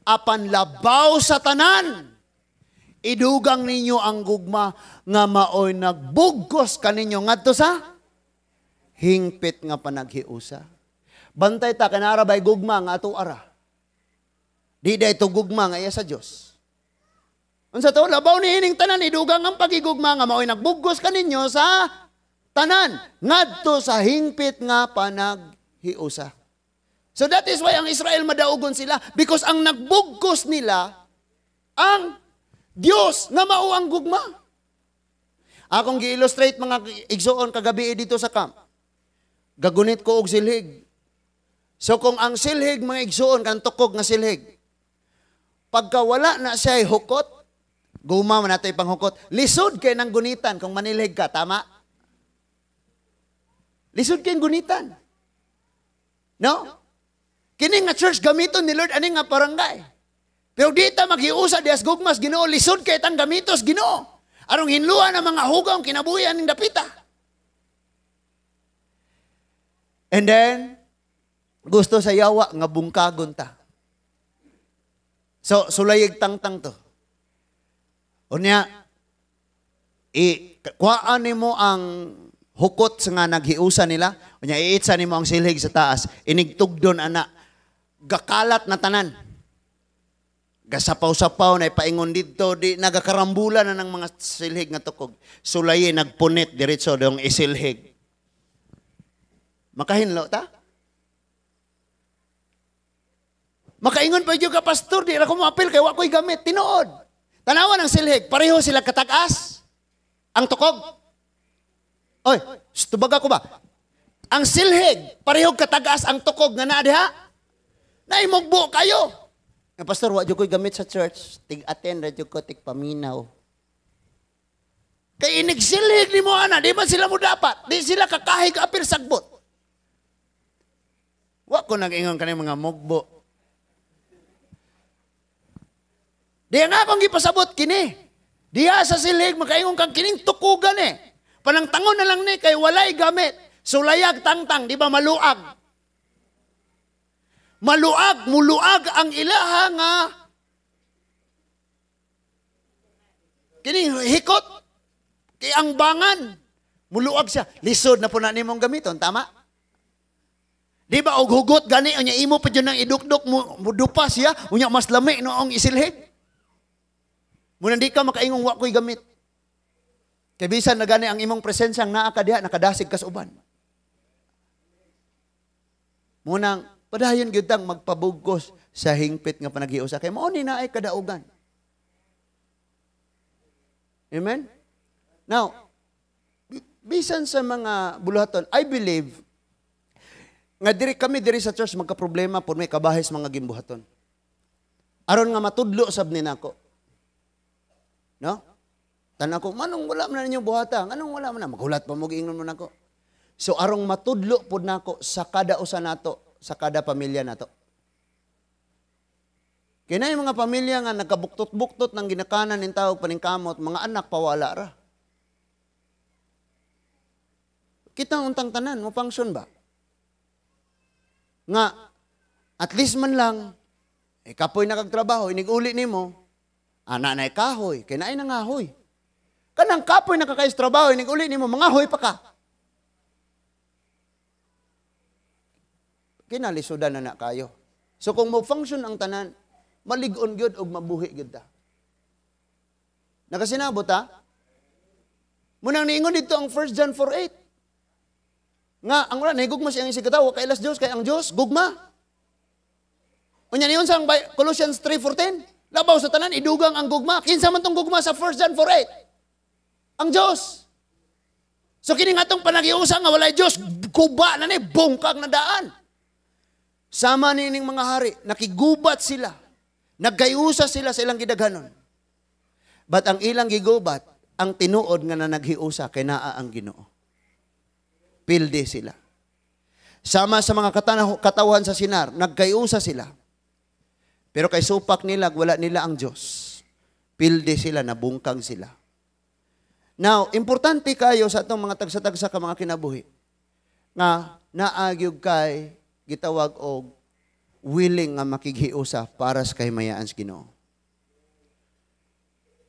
Apan labaw sa tanan, idugang ninyo ang gugma nga maoy nagbugkos kaninyo ngadto sa hingpit nga panaghiusa. Bantay ta kanara bay gugma nga ato ara. Di day to gugma nga iya sa Dios. Unsa to labaw ni ining tanan idugang ang pagigugma nga maoy nagbugkos kaninyo sa tanan ngadto sa hingpit nga panaghiusa. So that is why ang Israel madaugon sila, because ang nagbugkos nila ang Dios nga mao ang gugma. Akong gi-illustrate mga igsoon kagabi dito sa camp. Gagunit ko og silhig. So kung ang silhig mga igsoon kan tukog nga silhig, pagka wala na siya hukot, guma man nato ipanghukot, lisod kay nang gunitan kung manilhig ka, tama? Lisod kay gunitan. No? Kini nga church gamiton ni Lord ani nga barangay. Pero di ta maghiusa dias gugmas Ginoo, lisod kay tang gamitos Ginoo. Arong hinluan ang mga hugaw kinabuhi aning dapita. And then gusto sa yawa nga bungkagon ta. So sulayig tangtang to. Unya i kuhaan nimo ang hukot sa nga naghiusa nila, unya iitsa nimo ang silhig sa taas, inigtugdon ana, gakalat na tanan. Gasapaw-sapaw na ipaingon didto, di nagakarambulan na ng mga silhig nga tukog. Sulayi nagpunit diretso dong isilhig. Makahinlo ta? Makaingon pa jud ka, pastor, di ra ko moapil kay wa ko'y gamit. Tinuod. Tanawan ang silhig, pareho sila katag-as. Ang tukog. Oy, tubaga ko ba? Ang silhig, pareho katag-as ang tukog nga naa diha. Naimugbo kayo. Nga pastor, wa jud ko'y gamit sa church. Tig-attend ra jud ko, tig paminaw. Kay inigsilhig nimo ana, di man sila mo dapat. Di sila kakahig apil sagbot. Wa ko nag-ingon kaning mga mugbo. Di nga akong gipasabot kini. Diha sa silhig makaingon kang kining tukugan eh. Panangtangon na lang ni kay walay gamit. Sulayag tangtang, di ba maluag? Maluag, muluag ang ilaha nga kini hikot kay ang bangan. Muluag siya. Lisod na po na nimong gamiton, tama? Di ba og hugot gani unya imo pa jud nang idukdok mudupa siya, unya mas lami noong isilhig. Muna di ka makaingong wa ko'y gamit. Kay bisan na gani ang imong presensya ang naa ka diha, nakadasig kas uban. Munang padayon gyud tang magpabugkos sa hingpit nga panaghiusa kay mao ni naay kadaugan. Amen? Now, bisan sa mga buluhaton, I believe nga diri kami diri sa church magka-problema pud may kabahin sa mga gimbuhaton. Aron nga matudlo sab ni nako. No? Tan ako, manong wala man na ninyo buhata? Anong wala man na? Maghulat pa mo, giingon mo nako. So arong matudlo pod nako sa kada usa nato, sa kada pamilya nato. Kaya na yung mga pamilya nga nagkabuktot-buktot ng ginakanan ng tao paningkamot, mga anak pawala ra. Kita untang tanan, mo function ba? Nga, at least man lang, kapoy nakagtrabaho, iniguli nimo, ana na kahoy, kaya naay nangahoy. Kanang kapoy nakakayos trabaho, iniguli nimo, mangahoy pa ka. Kinalisudan na na kayo. So kung mo function ang tanan, malig-on gyud og mabuhi gyud ta. Nakasinabot ta? Munang niingon dito ang 1 John 4:8. Nga ang wala nahigugma siyang isigkatawo kay ilas Dios kay ang Dios gugma. Unya niyon sa Colossians 3:14, labaw sa tanan idugang ang gugma. Kinsa man tong gugma sa 1 John 4:8? Ang Dios. So kini nga tong panaghiusa nga walay Dios, guba na ni bungkag na daan. Sama nining mga hari, nakigubat sila. Nagkayusa sila sa ilang gidaghanon. But ang ilang gigubat, ang tinuod nga na naghiusa kay naa ang Ginoo. Pildi sila. Sama sa mga katawhan sa Sinar, nagkayusa sila. Pero kay supak nila, wala nila ang Diyos. Pildi sila, nabungkang sila. Now, importante kayo sa atong mga tagsa-tagsa ka mga kinabuhi, nga naagyog kay gitawag og willing nga makighiusa para sa kahimayaan sa Ginoo.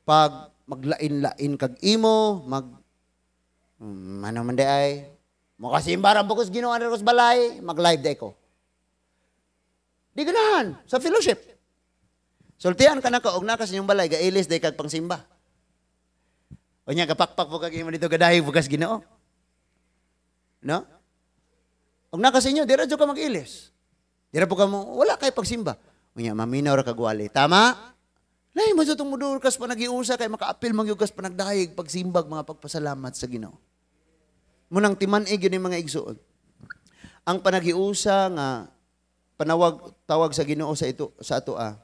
Pag maglain-lain kag imo, mag ano man di ay, makasimba ra bukos Ginoo ana sa balay, mag-live day ko. Di ganahan sa fellowship. Sultian ka na ka og naka sa inyong balay, gailis day kag pangsimba. Unya gapakpak po kag imo dito gadahi bukas Ginoo. No? Og naka sa inyo, di ra jud ka mag-ilis. Di ra po ka mo, wala kay pagsimba. Unya maminaw ra kag wali. Tama? Lahi mo sa itong mudul kas panagiusa kay makaapil man gyud kas panagdahig pagsimbag mga pagpasalamat sa Ginoo. Munang timan-ig yun yung mga igsuon. Ang panaghiusa nga panawag tawag sa Ginoo sa ito sa ato a.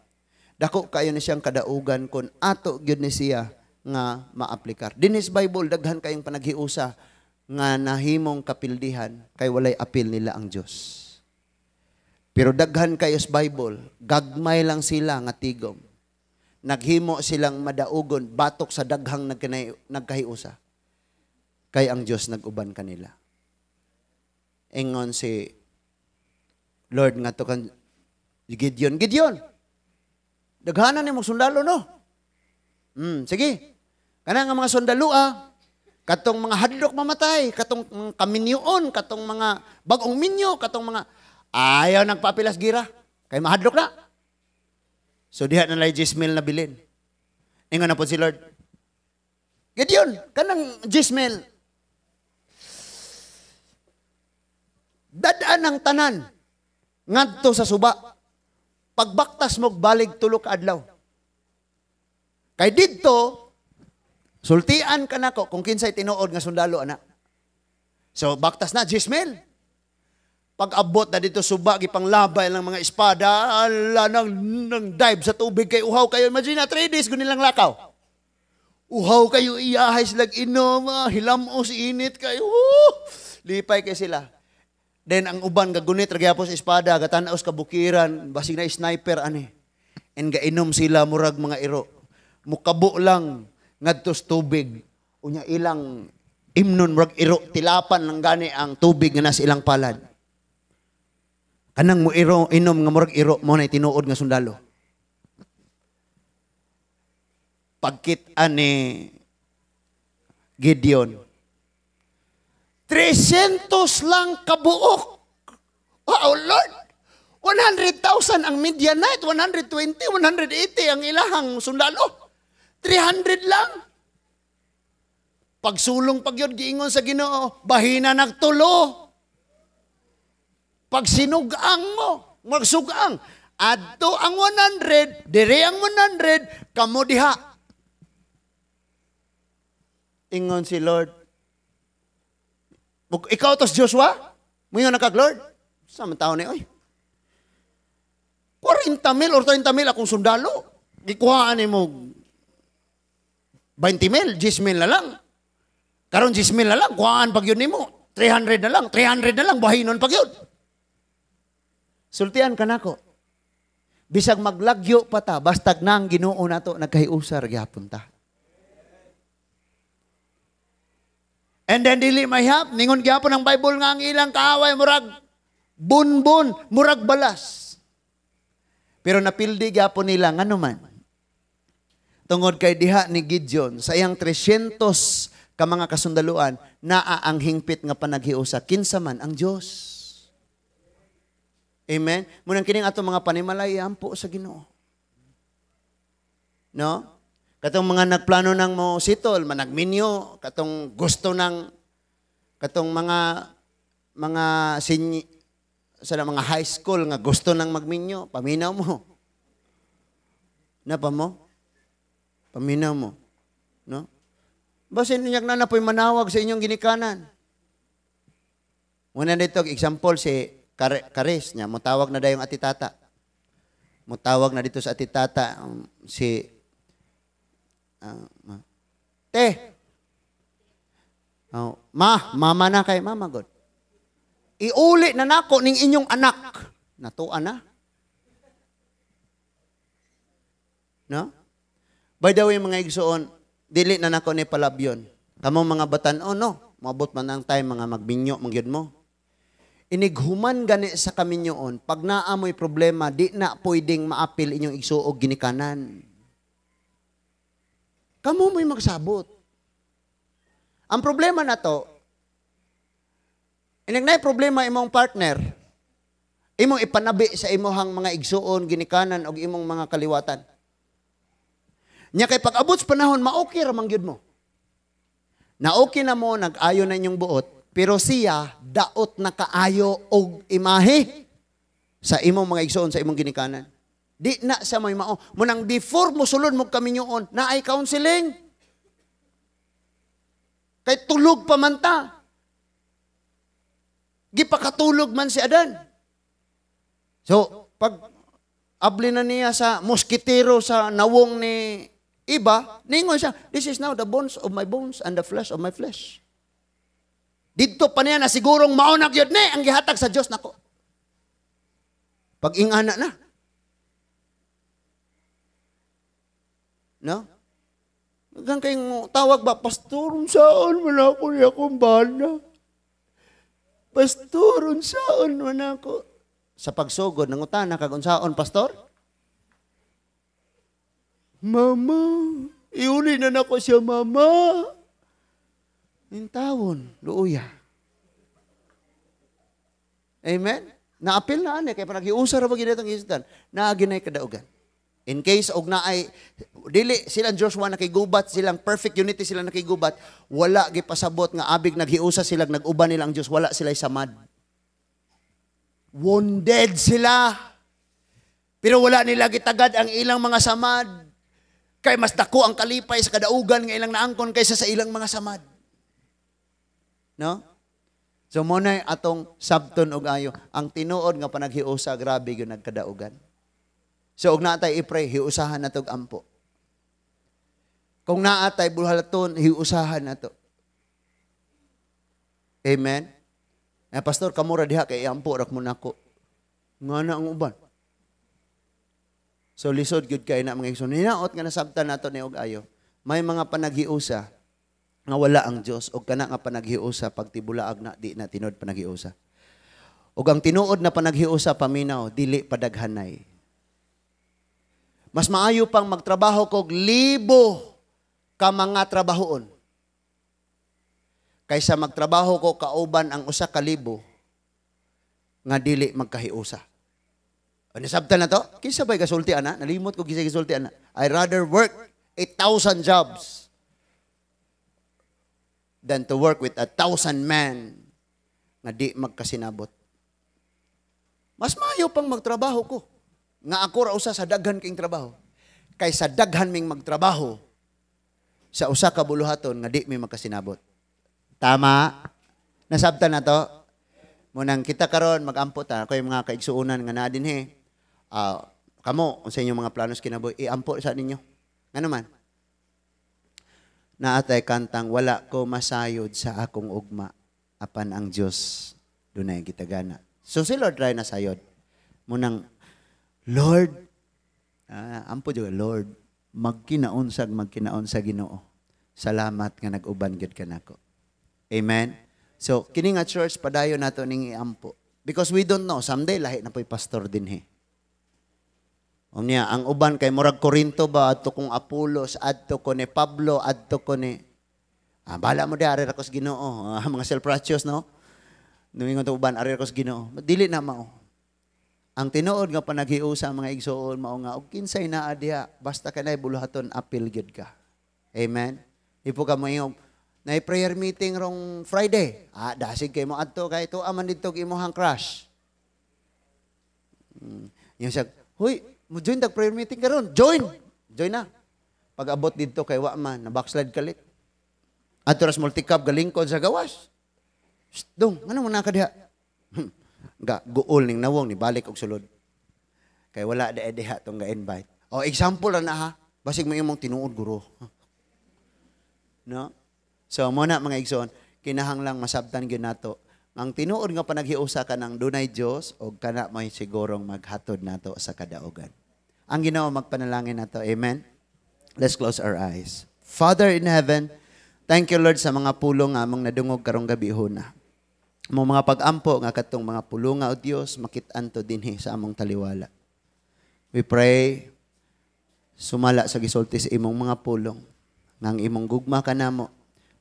Dako kayo ni siyang kadaugan kon ato gyud ni siya nga maaplikar. Dinhi sa Bible daghan kayong panaghiusa nga nahimong kapildihan kay walay apil nila ang Dios. Pero daghan kayo sa Bible, gagmay lang sila nga tigom. Naghimo silang madaugon batok sa daghang nagkahiusa. Kay ang Dios nag-uban kanila. Ingon si Lord nga to kan Gideon, Gideon. Daghanan ni mong sundalo no. Sige. Kana nga mga sundalo katong mga hadlok mamatay, katong mga kaminyoon, katong mga bag-ong minyo, katong mga ayaw nagpapilas gira kay mahadlok na. So diha na lay Jezmel na bilin. Ingon na po si Lord. Gideon, kanang Jezmel dad-an ang tanan ngadto sa suba. Pagbaktas mo balig tulo ka adlaw. Kay didto sultian ka nako kung kinsay tinuod nga sundalo ana. So baktas na Jezmel. Pag-abot na dito suba gipanglabay lang mga espada, ala nang dive sa tubig kay uhaw kayo. Imagine na 3 days gunilang lakaw. Uhaw kayo iyahay silag inom, hilamos init kayo. Lipay kay sila. Then ang uban gagunit ra gyapon sa espada, gatan-aw sa kabukiran, basig na sniper ani. And gainom sila murag mga iro. Mukabo lang ngadto sa tubig. Unya ilang imnon murag iro, tilapan lang gani ang tubig nga nasa ilang palad. Kanang mo iro inom nga murag iro mo na tinuod nga sundalo. Pagkit-an ni Gideon, 300 lang kabuok. Oh Lord, 100,000 ang Midianite, 120, 180 ang ilahang sundalo. 300 lang. Pagsulong pagyod giingon sa Ginoo, bahina nagtulo. Pag sinugang mo, magsugang, adto ang 100, dire ang 100, kamo diha. Ingon si Lord, ikaw tos Joshua? Muingon na kag Lord? Sa man taon ni oy. 40,000 or 30,000 akong sundalo. Gikuhaan nimo 20 mil, 10 mil na lang. Karon 10 mil na lang, kuhaan pag yun nimo. 300 na lang, 300 na lang, buhayinon pag yun. Sultian ka nako. Bisag maglagyo pa ta, bastag nang Ginoo nato nagkahiusar gyapon ta. And then dili mahihap, ningon gyapon ang Bible nga ang ilang kaaway murag bunbun, murag balas. Pero napildi gyapon nila ngano man. Tungod kay diha ni Gideon sa iyang 300 ka mga kasundaluan, naa ang hingpit nga panaghiusa kinsa man ang Dios. Amen. Munang kining ato mga panimalay ampo sa Ginoo. No? Katong mga nagplano nang mo sitol, managminyo, katong gusto ng katong mga sa mga high school nga gusto nang magminyo, paminaw mo. Na pa mo? Paminaw mo. No? Basin niyak na po'y manawag sa inyong ginikanan. Muna dito, example, si Karis niya, mutawag na dayong atitata. Mutawag na dito sa atitata, si te. Oh, ma, mama na kay mama god. Iuli na nako ning inyong anak. Natuan na. No? By the way, mga igsoon, dili na nako ni palabyon. Kamo mga batan-on, no? Maabot man ang time, mga magbinyo, mangyud mo. Inighuman gani sa kaminyoon, pag naamoy problema, di na pwedeng maapil inyong igsuog ginikanan. Kamo mo'y magsabot. Ang problema na to, inig naay problema imong partner, imong ipanabi sa imohang mga igsuon, ginikanan, og imong mga kaliwatan. Nya kay pag-abot sa panahon, ma-okay ra man gyud mo. Na-okay na mo, nag-ayo na inyong buot, pero siya, daot na kaayo og imahe sa imong mga igsuon, sa imong ginikanan. Di na sa may mao. Munang before mo sulod mo kaminyoon, naay counseling. Kay tulog pa man ta. Gipakatulog man si Adan. So, pag abli na niya sa moskitero sa nawong ni Iba, ningon siya, this is now the bones of my bones and the flesh of my flesh. Dito pa niya na sigurong maunag yun ni ang gihatag sa Diyos nako. Pag ingana na. No? Hanggang kayong tawag ba, pastor, saan man ako niya akong bana? Pastor, saan man ako? Sa pagsugod, nangutana kag unsaon, pastor? Mama, iuli na nako siya, mama. Intawon, luuya. Amen? Naapil na ani, kaya panaghiusa ra ba ginitong isdan, naaginay kadaugan. In case og naay dili silang Joshua nakigubat, silang perfect unity sila nakigubat, wala gipasabot nga abig naghiusa sila, nag-uban nila ang Dios, wala sila samad. Wounded sila. Pero wala nila gitagad ang ilang mga samad. Kay mas dako ang kalipay sa kadaugan nga ilang naangkon kaysa sa ilang mga samad. No? So mo na atong sabton og ayo, ang tinuod nga panaghiusa grabe gyud nagkadaugan. So og naa tay i-pray, hiusahan nato og ampo. Kung naa tay buhalaton, hiusahan nato. Amen. Eh, pastor, kamura diha kay iampo ra mo nako. Ngana ang uban. So lisod gyud kay na mga igsoon. Hinaot nga nasabtan nato ni og ayo. May mga panaghiusa nga wala ang Dios og kana nga panaghiusa pagtibulaag na di na tinuod panaghiusa. Og ang tinuod na panaghiusa paminaw dili padaghanay. Mas maayo pang magtrabaho kog libo ka mga trabahoon kaysa magtrabaho ko kauban ang 1,000 nga dili magkahiusa. Ano sabtan na to? Kinsa ba'y gasulti ana? Nalimot ko kinsa gasulti ana. I rather work 8,000 jobs than to work with 1,000 men nga di magkasinabot. Mas maayo pang magtrabaho ko nga ako ra usa sa daghan king trabaho kaysa daghan ming magtrabaho sa usa ka buluhaton nga di mi magkasinabot. Tama? Nasabtan na to? Munang kita karon magampo ta ako yung mga kaigsuonan nga naa dinhi. Kamo unsa inyong mga planos kinabuhi, iampo sa ninyo. Ngano man? Naatay kantang "Wala ko masayod sa akong ugma apan ang Dios dunay gitagana." So si Lord ray nasayod. Munang Lord, ampo jud, Lord, magkinaunsag magkinaon sa Ginoo. Salamat nga nag-uban gyud kanako. Amen. So kini nga church, padayon nato ning iampo. Because we don't know, someday lahi na po'y pastor dinhi. Unya, ang uban kay murag Corinto ba, adto kong Apolos, adto ko ni Pablo, adto ko ni, bala mo di, ari ra ko sa Ginoo. Mga self-righteous, no? Nuingon to uban, ari ra ko sa Ginoo. Dili na mao. Ang tinuod nga panaghiusa, mga igsoon, mao nga og kinsay naa diha, basta kanay buluhaton, apil gyud ka. Amen. Di po ka moingog, na prayer meeting rong Friday. Dasig kay mo adto kay tuwa man didto imong crush. Yung siya, "Huy, mo join tag prayer meeting karon." Join. Join na. Pag abot didto kay wa man, na backslide kalit. Adto ras multicab, galingkod sa gawas. "Shh, dong, ano mo na ka diha?" Ga guol ning nawong ni balik og sulod. Kay wala da diha tong ga-invite. O example ra na ha. Basig mo imong tinuod guro. No? So mo na, mga igsoon, kinahanglang masabtan gyud nato ang tinuod nga panaghiusa ka ng dunay Dios og kana may sigurong maghatod nato sa kadaugan. Ang Ginoo magpanalangin nato. Amen. Let's close our eyes. Father in heaven, thank you, Lord, sa mga pulong nga among nadungog karong gabi huna. Mo mga pag-ampo nga katong mga pulunga, o Dios, makit-an to dinhi sa among taliwala. We pray sumala sa gisulti sa imong mga pulong nga ang imong gugma kanamo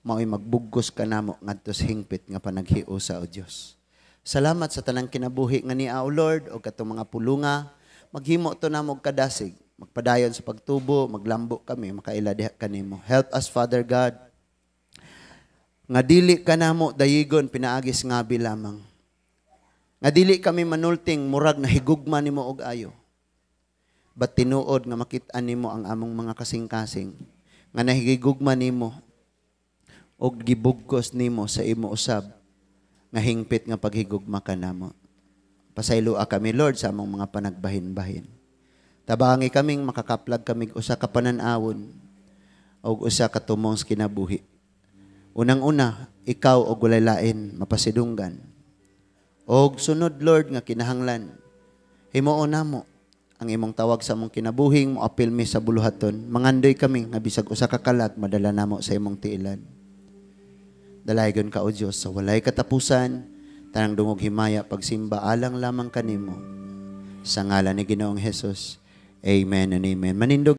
mao'y magbugkos kanamo ngadto sa hingpit nga panaghiusa, o Dios. Salamat sa tanang kinabuhi nga niya, O Lord, o katong mga pulunga maghimo to namo og kadasig, magpadayon sa pagtubo, maglambo kami, makaila diha kanimo. Help us, Father God, nga dili ka namo dayigon pinaagis ngabi lamang. Nga dili kami manulting murag nahigugma nimo og ayo. But tinuod nga makit-an nimo ang among mga kasing-kasing nga nahigugma nimo og gibugkos nimo sa imo usab nga hingpit nga paghigugma kanamo. Pasayloa kami, Lord, sa among mga panagbahin-bahin. Tabangi kaming makakaplag kami usa ka panan-awon og usa ka tumong sa kinabuhi. Unang-una, ikaw og walay lain mapasidunggan. Og sunod, Lord, nga kinahanglan himuon namo ang imong tawag sa among kinabuhing moapil mi sa buluhaton. Mangandoy kami nga bisag usa ka kalag madala namo sa imong tiilan. Dalaygon ka, O Dios, sa walay katapusan, tanang dungog, himaya, pagsimba alang lamang kanimo. Sa ngalan ni Ginoong Hesus. Amen and amen. Manindog.